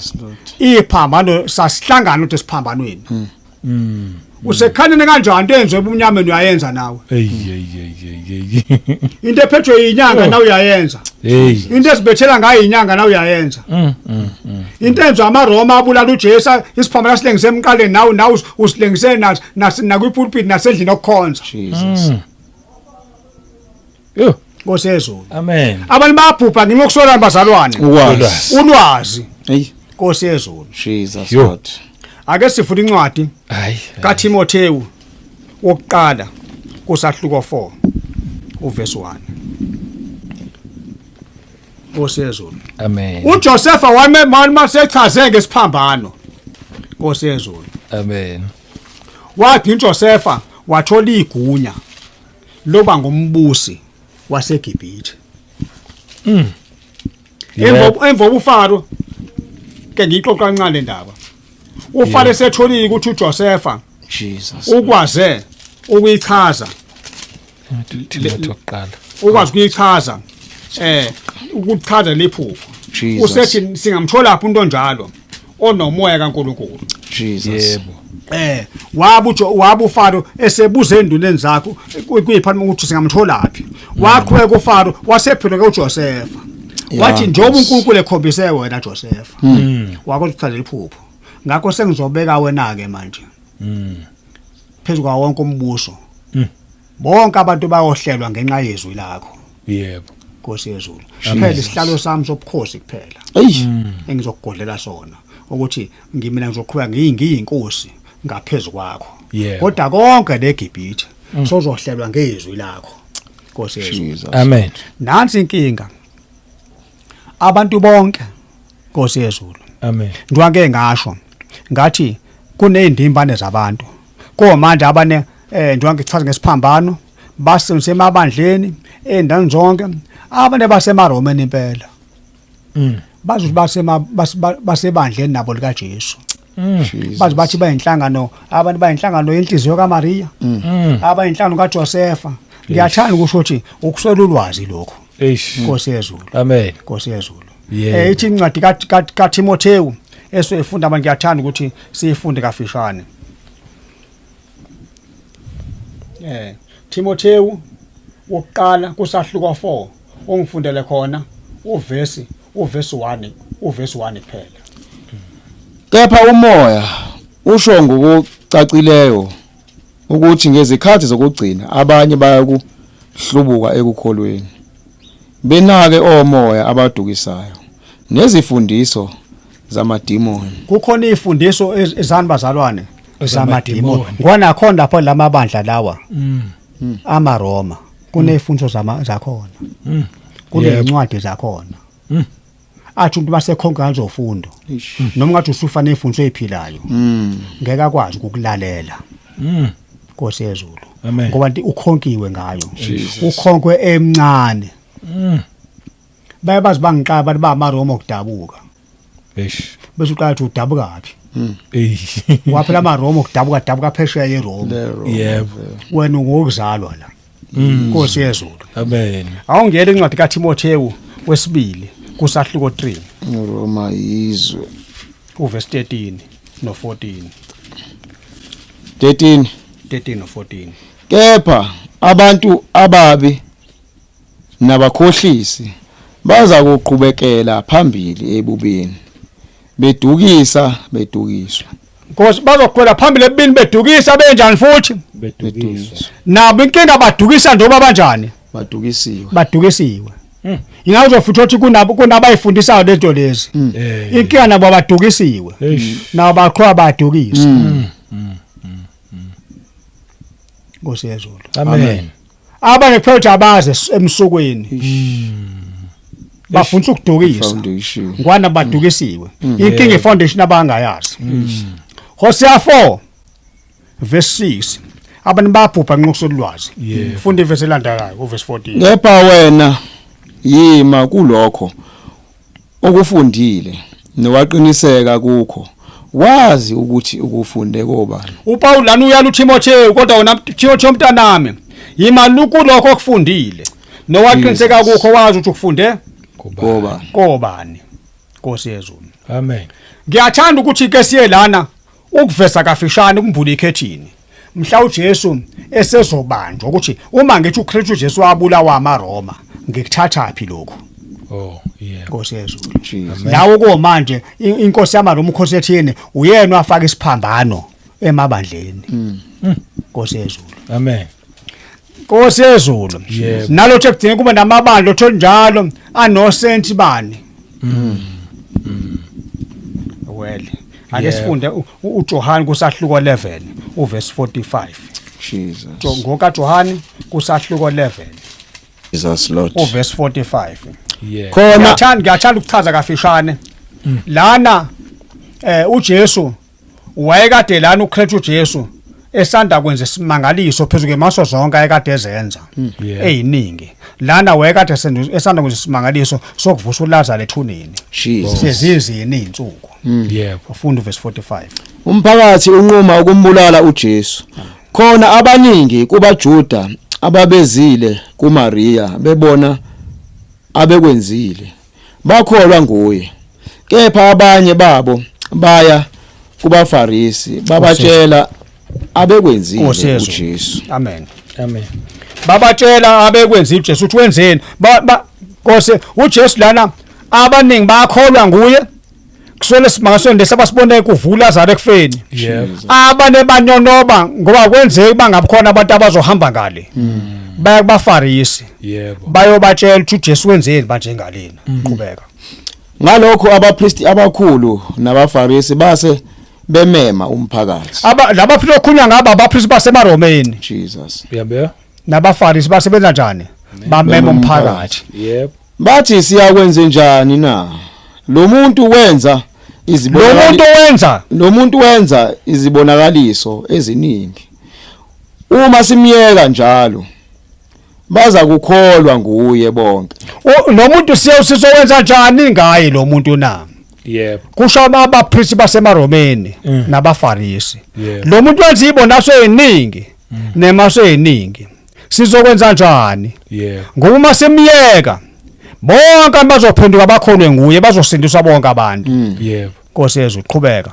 Iphambano sasihlangana ukuthi siphambanweni. Usekhanyeni kanjani into enziwe ebumnyameni uyayenza nawe. Hey. Into ephethwe inyanga nawe uyayenza. Into ezibethela ngayo inyanga nawe uyayenza. Into enziwa amaRoma abulala uJesu isiphambano silengise emqaleni nawe usilengise nakwipulpit nasendlini yokukhonza. Jesus. Yo. Nkosi yezulu. Amen. Abantu bayaphupha nginokusola bazalwane. Ukwazi. Ulwazi. Hey. Nkosi yezulu. Jesus Lord. Ake sifune incwadi hayi kaTimothewu wokuqala kusahluko 4 uverse 1. Nkosi yezulu. Amen. uJosepha wayemasechaze ngesiphambano. Nkosi yezulu. Amen. Wathi uJosepha wathola igunya loba ngumbusi waseGibhithe. Emva uFaro ke ngixoxa kancane le ndaba. uFaro setholile ukuthi uJosepha Jesus ukwaze ukuyichaza. Timotheo kuqala. Ukwazi ukuyichaza ukuchaza lephupho. Usethi singamthola lapho umuntu onjalo onomoya kaNkuluNkulu. Jesus. Yebo. Wabu uFaro esebuza enduneni zakho kuyipha ukuthi singamtholaphi. Waqhubeka uFaro wasephila kuJosepha. Wathi njengoba uNkulunkulu ekhombise wena Josepha. Wakwazi ukuchazela iphupho. Ngakho sengizobeka wena ke manje. Phezulu kwa wonke umbuso. Bonke abantu bayohlelwa ngenxa yezwi lakho. Yebo. Nkosi yezulu. Phela isihlalo sami sobukhosi kuphela. Engizokugodlela sona ukuthi ngimina ngizoqhubeka ngiyinkosi ngaphezulu kwakho. Kodwa konke leGibhithe sozohlelwa ngezwi lakho. Nkosi yezulu. Amen. Nansi inkinga. Abantu bonke Nkosi yezulu. Amen. Ngiwake ngasho ngathi kuneyindimbane zabantu. Komanje abane njengoba ngichaza ngesiphambano basebenzise emabandleni endaweni zonke abantu basemaRomeni impela. Bazi basebandleni nabo lika Jesu. Bazi bathi bayinhlangano abantu bayinhlangano yenhliziyo kaMaria. Abayinhlangano kaJosepha. Ngiyathanda ukusho ukuthi ukuswela ulwazi lokho. Nkosi yezulu. Amen. Nkosi yezulu. Ithi incwadi kaTimothewu esiyifunda abantu ngiyathanda ukuthi siyifunde kafishane. Timothewu wokuqala kusahluko 4 ungifundele khona uverse 1 uverse 1 kuphela. Kepha umoya usho ngokucacileyo ukuthi ngezikhathi zokugcina abanye bayakuhlubuka ekukholweni, benake omoya abadukisayo nezifundiso zamadimoni. Kukhona izifundiso ezani bazalwane zamadimoni. Ngona khona lapho lamabandla lawa amaRoma kunezifundiso zakhona, kunezincwadi zakhona. Athi umuntu basekhonke kanzofundo noma ngathi usufa nezifundiso eziphilayo ngeke akwazi ukulalela. Nkosi yezulu. Ngoba ukhonkiwe ngayo, ukhonkwe emncane. Bayabazi bangiqaba abantu bamaRoma okudabuka. Bese uqala uthi udabuka phi? Waphela amaRoma okudabuka phesheya yeRoma. Yebo. Wena ungokuzalwa la. Nkosi yezulu. Amen. Awungena incwadi kaTimothewu wesibili kusahluko 3. Roma izwe. Uverse 13 no 14. 13 13 no 14. Kepha abantu ababi nabakhohlisi baza kuqhubekela phambili ebubeni, bedukisa bedukiswa. Nkosi bazokhwela phambili ebini bedukisa benjani futhi? Bedukiswa. Nabo inkinga badukisa njengoba banjani? Badukisiwe. Badukisiwe. Ingabe uzofutha ukuthi kunabo kunabayifundisayo lento lezi. Inkinga nabo abadukisiwe. Eish. Nabo baqhwa badukisa. Nkosi yezulu. Amen. Abanye kuphela ukuthi abazi emsukweni. Bafundisa ukudukisa. Foundation. Ngwana badukisiwe. Inkinga ifoundation abangayazi. Hosea 4 verse 6. Abantu babhubha ngenxa yokulwazi. Yebo. Funda ivesi elandelayo uverse 14. Kepha wena yima kulokho okufundile nowaqiniseka kukho wazi ukuthi ukufunde kobani. uPaul lana uyala uTimotheo kodwa wena Timotheo mntanami yima kulokho okufundile nowaqiniseka Jesus. kukho wazi ukuthi ukufunde Kobani. kobani. Nkosi yezulu. Amen. Ngiyathanda ukuthi ke siye lana ukuvesa kafishane ukumbula ikhethini. Mhla uJesu esezobanjwa ukuthi uma ngithi uKristu Jesu wabulawa amaRoma ngikuthatha phi lokho? Oh, yebo. Nkosi yezulu. Jesus. Nawo komanje inkosi yamaRoma ukhosi ethini uyena wafaka isiphambano emabandleni. Nkosi yezulu. Amen. Nkosi yezulu. Yebo. Nalotho ekugcina kube namabandla otho njalo anosenti bani. Well, ake Yebo. sifunde uJohn kusahluko 11 uverse 45. Jesus. Ngoka John kusahluko 11 Jesus Lord. uverse 45. Yebo. Khona Ngiyathanda ukuchaza kafishane. Lana uJesu wayekade lana uKristu uJesu esanda kwenza isimangaliso phezulu kwemaso zonke ayekade ezenza. Yebo. Eyiningi. Lana wayekade esanda kwenza isimangaliso sokuvusa uLazarus ethuneni. Jesus. Sezizini izinsuku. Yebo. Ufunda uverse 45. Umphakathi unquma ukumbulala uJesu. Khona abaningi kubaJuda ababezile kuMaria bebona abekwenzile. Bakholwa nguye. Kepha abanye babo baya kubaFarisi babatshela abekwenzile Nkosi yezulu. uJesu. Amen. Amen. Babatshela abekwenzile uJesu uthi wenzeni? Nkosi uJesu lana abaningi bakholwa nguye. Kusole simangalisweni lesi abasibone kuvula Lazarus ekufeni. Yebo. Abane banyonoba ngoba kwenzeka bangabukhona abantu abazohamba ngale. Baya kubaFarisi. Yebo. Bayobatshela ukuthi uJesu wenzeni manje ngalena. Qhubeka. Ngalokho abapristi abakhulu nabaFarisi base bemema umphakathi. Aba laba philo okhunywa ngaba abapristi basemaromeni Jesus. Yebo. nabaFarisi basebenza njani? Bamema umphakathi. Yebo. Bathi siyakwenze njani na? Lo muntu wenza Lo muntu izibonakaliso wenza lo muntu wenza izibonakaliso eziningi. Uma simyeka njalo baza kukholwa nguye bonke. Lo muntu siye sizowenza njani ngaye lo muntu na? Yebo. Kusho abapristi basemaromeni nabaFarisi. Yebo. Lo muntu wenza ibonaso eziningi nemaso eziningi. Sizokwenza njani? Yebo. Ngoba uma simyeka bonke abantu bazophenduka bakholwe nguye bazosindiswa bonke abantu. Yebo. Nkosi yezulu qhubeka.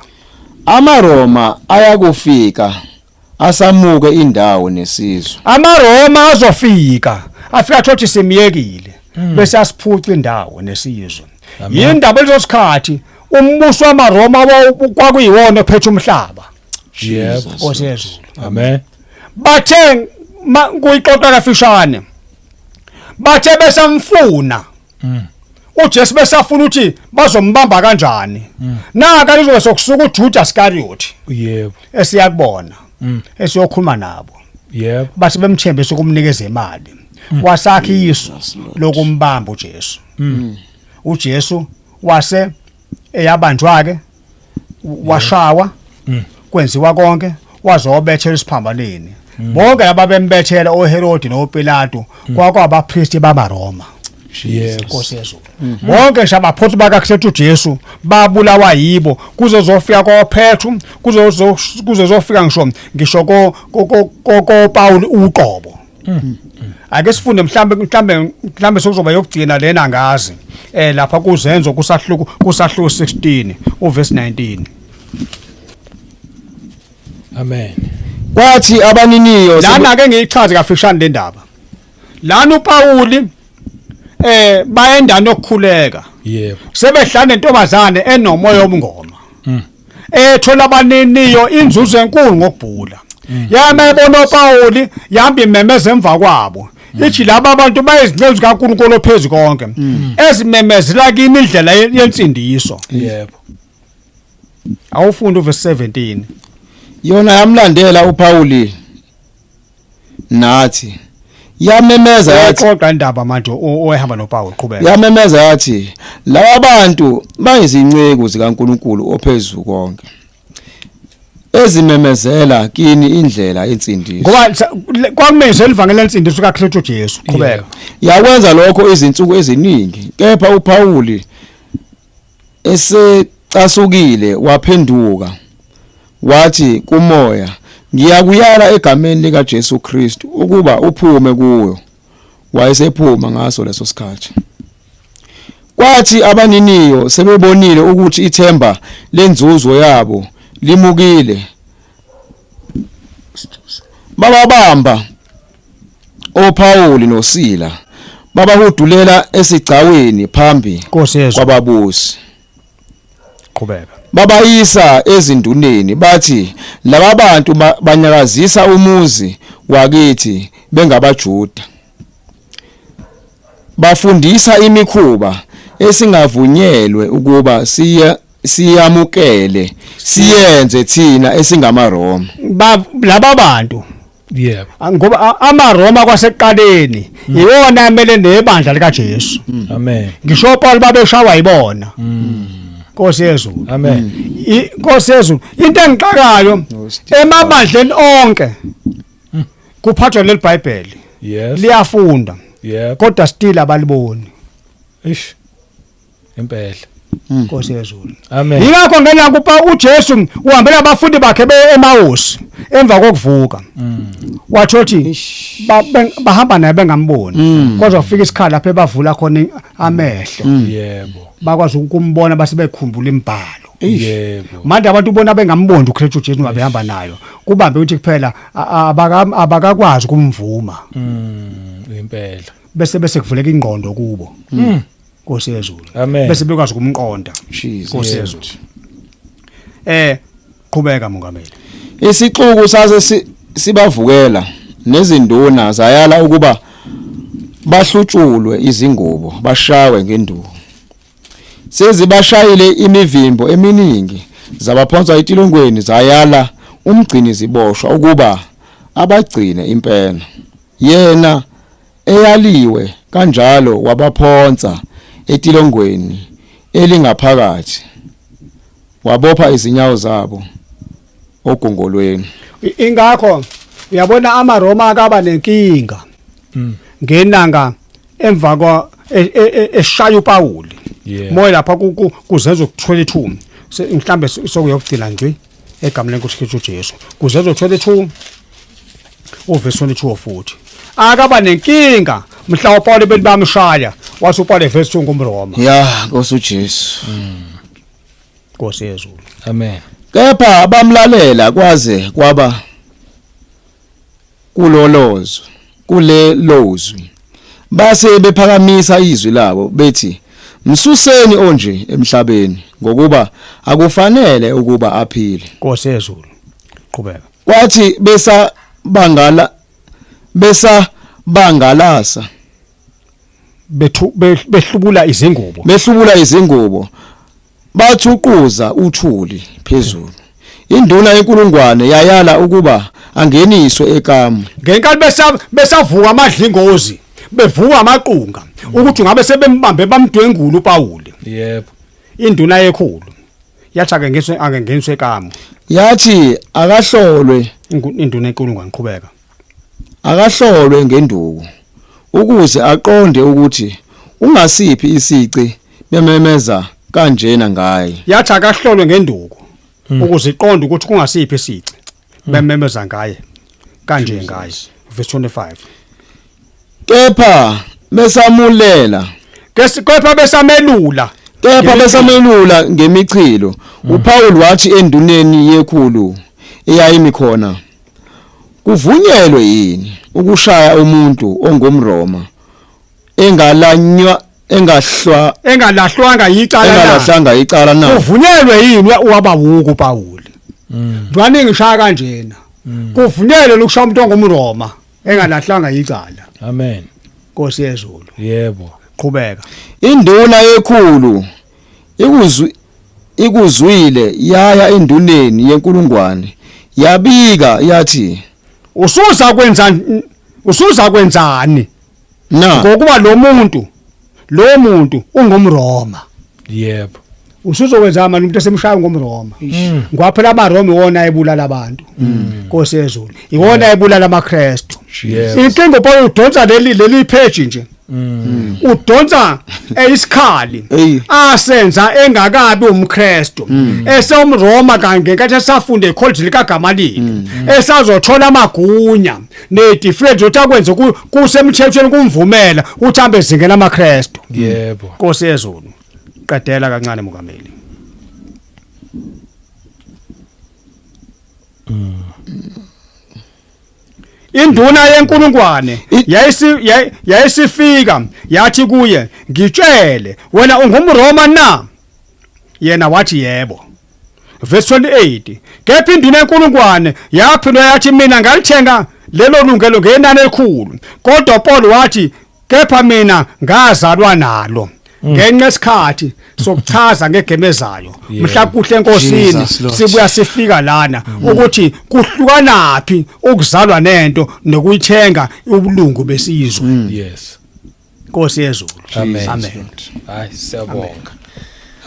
AmaRoma ayakufika asamuke indawo nesizwe. AmaRoma azofika afika athothi simyekile bese asiphuca indawo nesizwe. Yindaba lezosikhathi umbuso wamaRoma kwakuyiwona ophethe umhlaba. Yebo. Nkosi yezulu. Amen. Bathe kuyixoxa kafishane. Bathe besamfuna. uJesu besafuna ukuthi bazombamba kanjani. Naka lizobe sokusuka uJudas Iscariot Yebo. esiyakubona. Esiyokhuluma nabo. Yebo. Base bemthembisa ukumnikeza imali. Wasakha isu lokumbamba uJesu. uJesu wase eyabanjwa ke washawa kwenziwa konke wazobethela isiphambaneni. Bonke laba bembethela oHerodi noPilato kwakwabapristi babaRoma. Yebo. Nkosi yezulu. Bonke nje abaphothu bakaKristu uJesu babulawa yibo kuze zofika koPetru kuze zofika ngisho ko Paul uqobo. Ake sifunde mhlambe sokuzoba yokugcina lena ngazi. Lapha kuzenzo kusahluko 16 uverse 19. Amen. Kwathi abaniniyo Lana ke ngiyichaze kafishane le ndaba. Lana uPauli bayendana okukhuleka. Yebo. Sebehlala nentombazane enomoya obungoma. Ethola abaniniyo inzuzo enkulu ngokubhula. Yama ebona uPawuli yahamba imemeza emva kwabo. Ithi laba abantu bayizinceku zikaNkulunkulu ophezu konke. Ezimemezela kini indlela yensindiso. Yebo. Awufunde uverse 17. Yona yamlandela uPauli nathi yamemeza yathi Uyaxoxa indaba manje owehamba noPaul qhubeka. Yamemeza yathi laba bantu bayizinceku zikaNkuluNkulu ophezulu konke ezimemezela kini indlela yensindiso. Ngoba kwakumele livangeli lensindiso kaKristu Jesu. Qhubeka. Yakwenza lokho izinsuku eziningi kepha uPauli esecasukile waphenduka wathi kumoya, ngiyakuyala egameni likaJesu Kristu ukuba uphume kuyo. Wayesephuma ngaso leso sikhathi. Kwathi abaniniyo sebebonile ukuthi ithemba lenzuzo yabo limukile, bababamba oPawuli noSila babahudulela esigcawini phambi Nkosi yezwe. Kwababusi. Qhubeka. Babayisa ezinduneni bathi laba bantu banyakazisa umuzi wakithi bengabaJuda. Bafundisa imikhuba esingavunyelwe ukuba siye siyamukele siyenze thina esingamaRoma. Ba laba bantu Yebo. Ngoba amaRoma kwasekuqaleni iwona amele nebandla likaJesu. Amen. Ngisho uPaul babeshawa yibona. Nkosi yezulu. Amen. Nkosi yezulu, into engixakayo emabandleni onke kuphathwa leli Bhayibheli. Liyafunda. Kodwa still abaliboni. Ish. Impela. Nkosi yezulu. Amen. Yingakho ngelanga upa uJesu uhambela abafundi bakhe be-Emawusi emva kokuvuka. Wathi uthi bahamba naye bengamboni. Kodwa kufika isikhala lapho ebavula khona amehlo. Yebo. Bakwazi ukumbona base bekhumbula imibhalo. Yebo. Manje abantu ubona bengamboni uKristu Jesu ngoba behamba nayo. Kubambe ukuthi kuphela abakakwazi ukumvuma. Impela. Bese kuvuleka ingqondo kubo. Nkosi yezulu. Amen. Bese bekwazi ukumqonda. Jesus. Nkosi yezulu. Qhubeka mongameli. Isixuku sase sibavukela nezinduna zayala ukuba bahlutshulwe izingubo bashawe ngenduku. Sezibashayile imivimbo eminingi zabaphonswa etilongweni zayala umgcini ziboshwa ukuba abagcine impela. Yena eyaliwe kanjalo wabaphonsa etilongweni elingaphakathi wabopha izinyawo zabo ogongolweni. Ingakho uyabona amaRoma akaba nenkinga ngenanga emva kwa eshaya uPauli. Moya lapha kuzenzo 22 mhlambe sokuyokugcina nje egameni lenkosi Kristu Jesu. Kuzenzo 22 uverse 22 futhi. Akaba nenkinga mhla uPaul bethi bamshaya wathi uPaul verse 2 ngumRoma. Ya Nkosi uJesu. Nkosi yezulu. Amen. Kepha bamlalela kwaze kwaba kulolozwe kulelozwi. Base bephakamisa izwi labo bethi msuseni onje emhlabeni ngokuba akufanele ukuba aphile. Nkosi yezulu. Qhubeka. Kwathi besa bangala besa bangalasa Bethu behlubula izingubo. Behlubula izingubo bathuquza uthuli phezulu. Induna yenkulungwane yayala ukuba angeniswe ekamu. Ngenkathi besavuka amadlingozi bevuka amaqunga ukuthi ngabe sebembambe bamdwengula uPauli. Yebo. Induna yekhulu yathi ake ngiswe ake ngeniswe ekamu. Yathi akahlolwe Induna yenkulungwane qhubeka. Akahlolwe ngenduku ukuze aqonde ukuthi ungasiphi isici bememeza kanjena ngaye. Yathi akahlolwe ngenduku ukuze iqonde ukuthi kungasiphi isici bememeza ngaye kanje ngaye. Verse 25. Kepha besamulela. Kepha besamelula. Kepha besamelula ngemichilo. uPaul wathi enduneni yekhulu eyayimi khona, kuvunyelwe yini ukushaya umuntu ongumRoma engalanywa Engahlwa Engalahlwanga yicala na? Engalahlanga icala na? Kuvunyelwe yini waba wuku Pawuli? Njani ngishaya kanjena? Kuvunyelwe ukushaya umuntu ongumRoma engalahlanga icala. Amen. Nkosi yezulu. Yebo. Qhubeka. Induna yekhulu ikuzwile yaya enduneni yenkulungwane yabika yathi, Usuza kwenza, usuza kwenzani? Na Ngokuba lo muntu ungumRoma. Usuzokwenza manje umuntu esemshaya ngomRoma? Ngoba phela amaRoma iwona ebulala abantu. Nkosi yezulu, iwona ebulala amaKristu. Inkinga, Paul udonsa leli page nje. Udonsa isikhali asenza engakabi umKristu, esewumRoma kanye ngenkathi esafunda ecollege likaGamalili, esazothola amagunya ne-difference ukuthi akwenze kusemthethweni kumvumela ukuthi hambe ezingela amaKristu. Nkosi yezulu, qedela kancane, Mongameli. Induna yenkulungwane yayisifika yathi kuye, "Ngitshele, wena ungumRoma na?" Yena wathi, "Yebo." Verse 28, kepha induna yenkulungwane yaphinda yathi, "Mina ngalithenga lelo lungelo ngenani elikhulu." Kodwa Paul wathi, "Kepha mina ngazalwa nalo." Ngenxa yesikhathi sokuchaza ngegemezayo, mhla kuhle enkosini, Jesus Lord. sibuya sifika lana ukuthi kuhlukanaphi ukuzalwa nento nokuyithenga ubulungu besizwe. Nkosi yezulu. Amen. Amen. Hayi, siyabonga.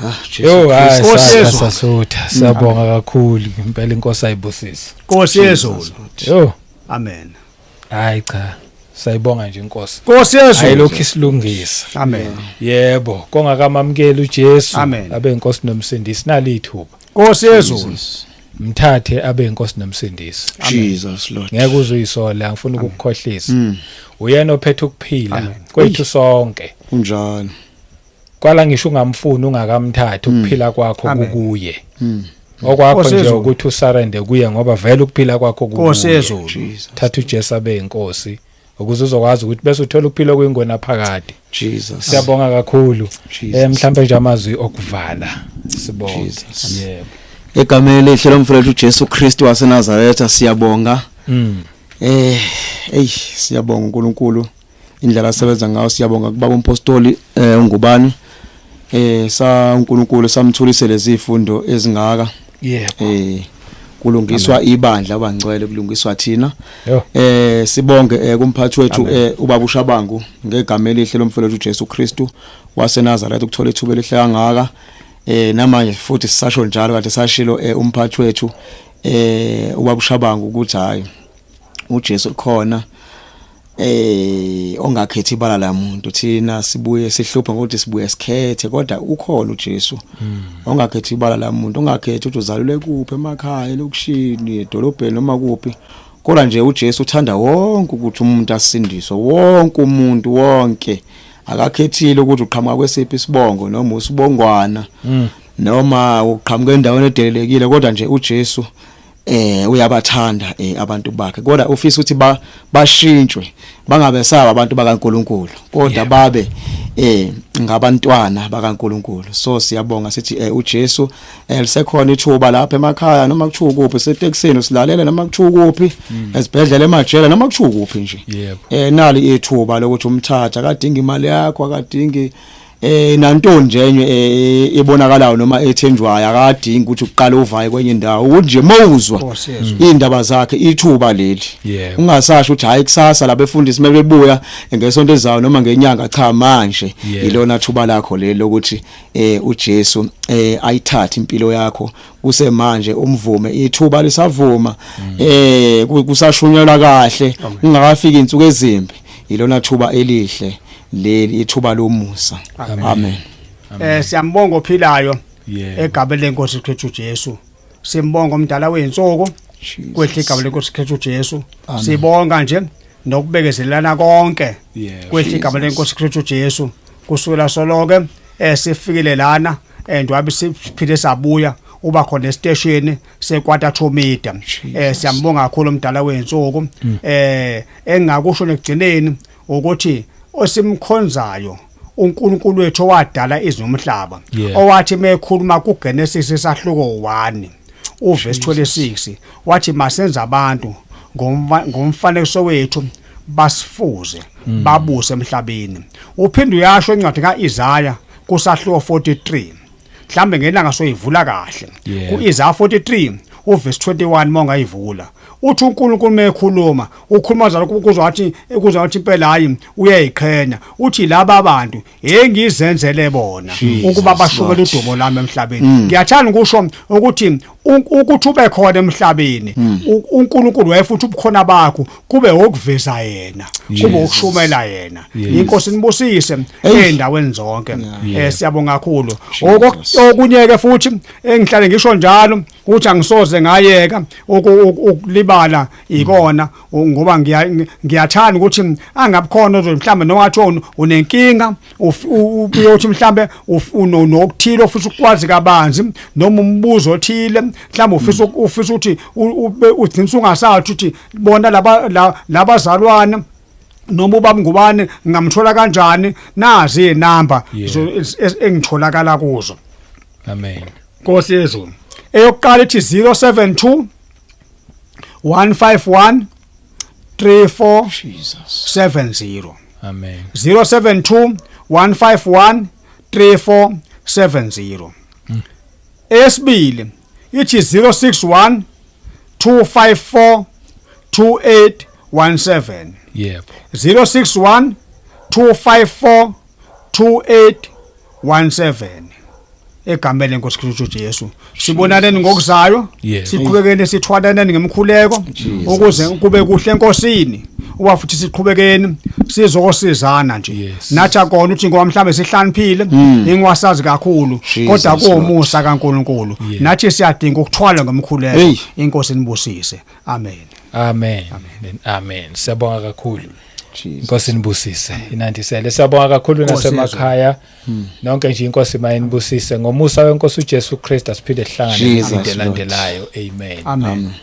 Ah, Jesu. Yo, hayi. Nkosi yezulu. Sasutha. Siyabonga kakhulu impela, inkosi ayibusise. Nkosi yezulu. Yo, Amen. hayi cha. Sayibonga nje inkosi. Nkosi yezulu. Ayilokhu isilungisa. Amen. Yebo, kongakamamukeli uJesu Amen. abe inkosi nomsindisi, nali ithuba. Nkosi yezulu. Mthathe abe inkosi nomsindisi. Jesus Lord. Ngeke uze uyisole, angifuni ukukukhohlisa. Uyena ophethe ukuphila kwethu sonke. Kunjalo. Kwala ngisho ungamfuni ungakamthathi, ukuphila kwakho Amen. kukuye. Okwakho Nkosi nje yezulu. ukuthi usurrender kuye, ngoba vele ukuphila kwakho Nkosi kukuye. yezulu. Jesus. Thatha uJesu abe inkosi ukuze uzokwazi ukuthi bese uthola ukuphila okuyingona phakade. Jesus. Siyabonga kakhulu. Jesus. Mhlambe nje amazwi okuvala. Sibonge. Jesus. Yebo. Egameni elihle lomfowethu uJesu Kristu waseNazaretha, siyabonga. Ey, siyabonga uNkulunkulu indlela asebenza ngayo. Siyabonga kubaba umpostoli ungubani sa uNkulunkulu samthulisele lezi izifundo ezingaka. Kulungiswa ibandla, abangcwele, kulungiswa thina. Yo. Sibonge kumphathi wethu ubaba uShabangu ngegama elihle lomfowethu uJesu Kristu waseNazaretha ukuthola ithuba elihle kangaka. Namanje futhi sisasho njalo, kade sashilo umphathi wethu ubaba uShabangu ukuthi hayi, uJesu khona ongakhethi ibala lamuntu. Thina sibuye sihlupha ngokuthi sibuye sikhethe, kodwa ukhona uJesu ongakhethi ibala lamuntu, ongakhethi ukuthi uzalelwe kuphi, emakhaya, elokishini, edolobheni noma kuphi, kodwa nje uJesu uthanda wonke ukuthi umuntu asindiswe, wonke umuntu wonke. Akakhethile ukuthi uqhamuka kwesiphi isibongo noma usibongwana noma uqhamuka endaweni edelelekile, kodwa nje uJesu uyabathanda abantu bakhe, kodwa ufisa ukuthi bashintshwe bangabe saba abantu bakaNkuluNkulu, kodwa babe ngabantwana bakaNkuluNkulu. So siyabonga, sithi uJesu lisekhona ithuba lapha emakhaya noma kuthiwa kuphi, setekisini usilalele noma kuthiwa kuphi, esibhedlela, emajele noma kuthiwa kuphi nje. Nali ithuba lokuthi umthatha. Akadingi imali yakho, akadingi nantoni nje enye ebonakalayo noma ethenjwayo, akadingi ukuthi uqale uvaye kwenye indawo, ukuthi nje mawuzwa Nkosi yezulu. indaba zakhe, ithuba leli. Ungasasho ukuthi hayi, kusasa labefundisi mebebuya ngesonto ezayo noma ngenyanga. Cha, manje ilona thuba lakho leli lokuthi uJesu ayithathe impilo yakho kusemanje, umvume ithuba lisavuma, kusashunyelwa kahle, ungakafiki insuku ezimbi. Ilona thuba elihle leli, ithuba lomusa. Amen. Siyambonga ophilayo egameni lenkosi Kristu Jesu. Simbonga umdala weinsuku kwehla igama lenkosi Kristu Jesu. Sibonga nje nokubekezelana konke kwehla igama lenkosi Kristu Jesu kusukela soloke sifikile lana and wabe siphinde sabuya uba khona esiteshini sekwata 2 meter. Siyambonga kakhulu umdala weinsuku. Engakusho nekugcineni ukuthi osimkhonzayo. uNkulunkulu wethu owadala izwe nomhlaba, owathi mekhuluma kuGenesis isahluko 1 uverse 26 wathi masenze abantu ngomfanekiso wethu, basifuze, babuse emhlabeni. Uphinde uyasho incwadi kaIsaya kusahluko 43, mhlambe ngelanga soyivula kahle, kuIsaya 43 uverse 21 mongayivula, uthi uNkulunkulu mekhuluma, ukhuluma njalo kuzwa wathi impela hayi uyayiqhenya, uthi laba abantu engizenzele bona ukuba bashukele udumo lami emhlabeni. Ngiyathanda ukusho ukuthi ukuthi ube khona emhlabeni, uNkulunkulu wayefuthi ubukhona bakho kube okuveza yena, kube ukushumela yena. Inkosi nibusise endaweni zonke. Siyabonga kakhulu. Okunye ke futhi engihlale ngisho njalo ukuthi angisoze ngayeka ukulibala ikona, ngoba ngiyathanda ukuthi angabikhona ozothi mhlambe nowathi unenkinga, uyothi mhlambe unokuthile ofisa ukwazi kabanzi, noma umbuzo othile mhlambe ufisa ukuthi ugcina ungasathi ukuthi bona laba labazalwane noma ubaba ngubani ngamthola kanjani, nazi inamba engitholakala kuzo. Amen. Nkosi yezulu. Eyokuqala ithi 072 151 34 Jesus 70. Amen. 072 151 3470. Eyesibili ithi 061 254 2817. 061 254 2817. Egameni lenkosi Kristu Jesu, sibonaneni ngokuzayo. Siqhubekeni sithwalaneni ngemkhuleko ukuze kube kuhle enkosini, uba futhi siqhubekeni sizosizana nje. Nathi akona ukuthi ngoba mhlambe sihlaniphile ingwasazi kakhulu, kodwa kuwumusa kaNkuluNkulu. Nathi siyadinga ukuthwala ngomkhuleko. Inkosi nibusise. Amen. Amen. Amen. Siyabonga kakhulu. Inkosi nibusise. Inandisele. Siyabonga kakhulu nasemakhaya. Nonke nje inkosi mayinibusise ngomusa wenkosi uJesu Kristu. Asiphinde sihlangane Jesus ngezinto elandelayo. Amen. Amen. Amen.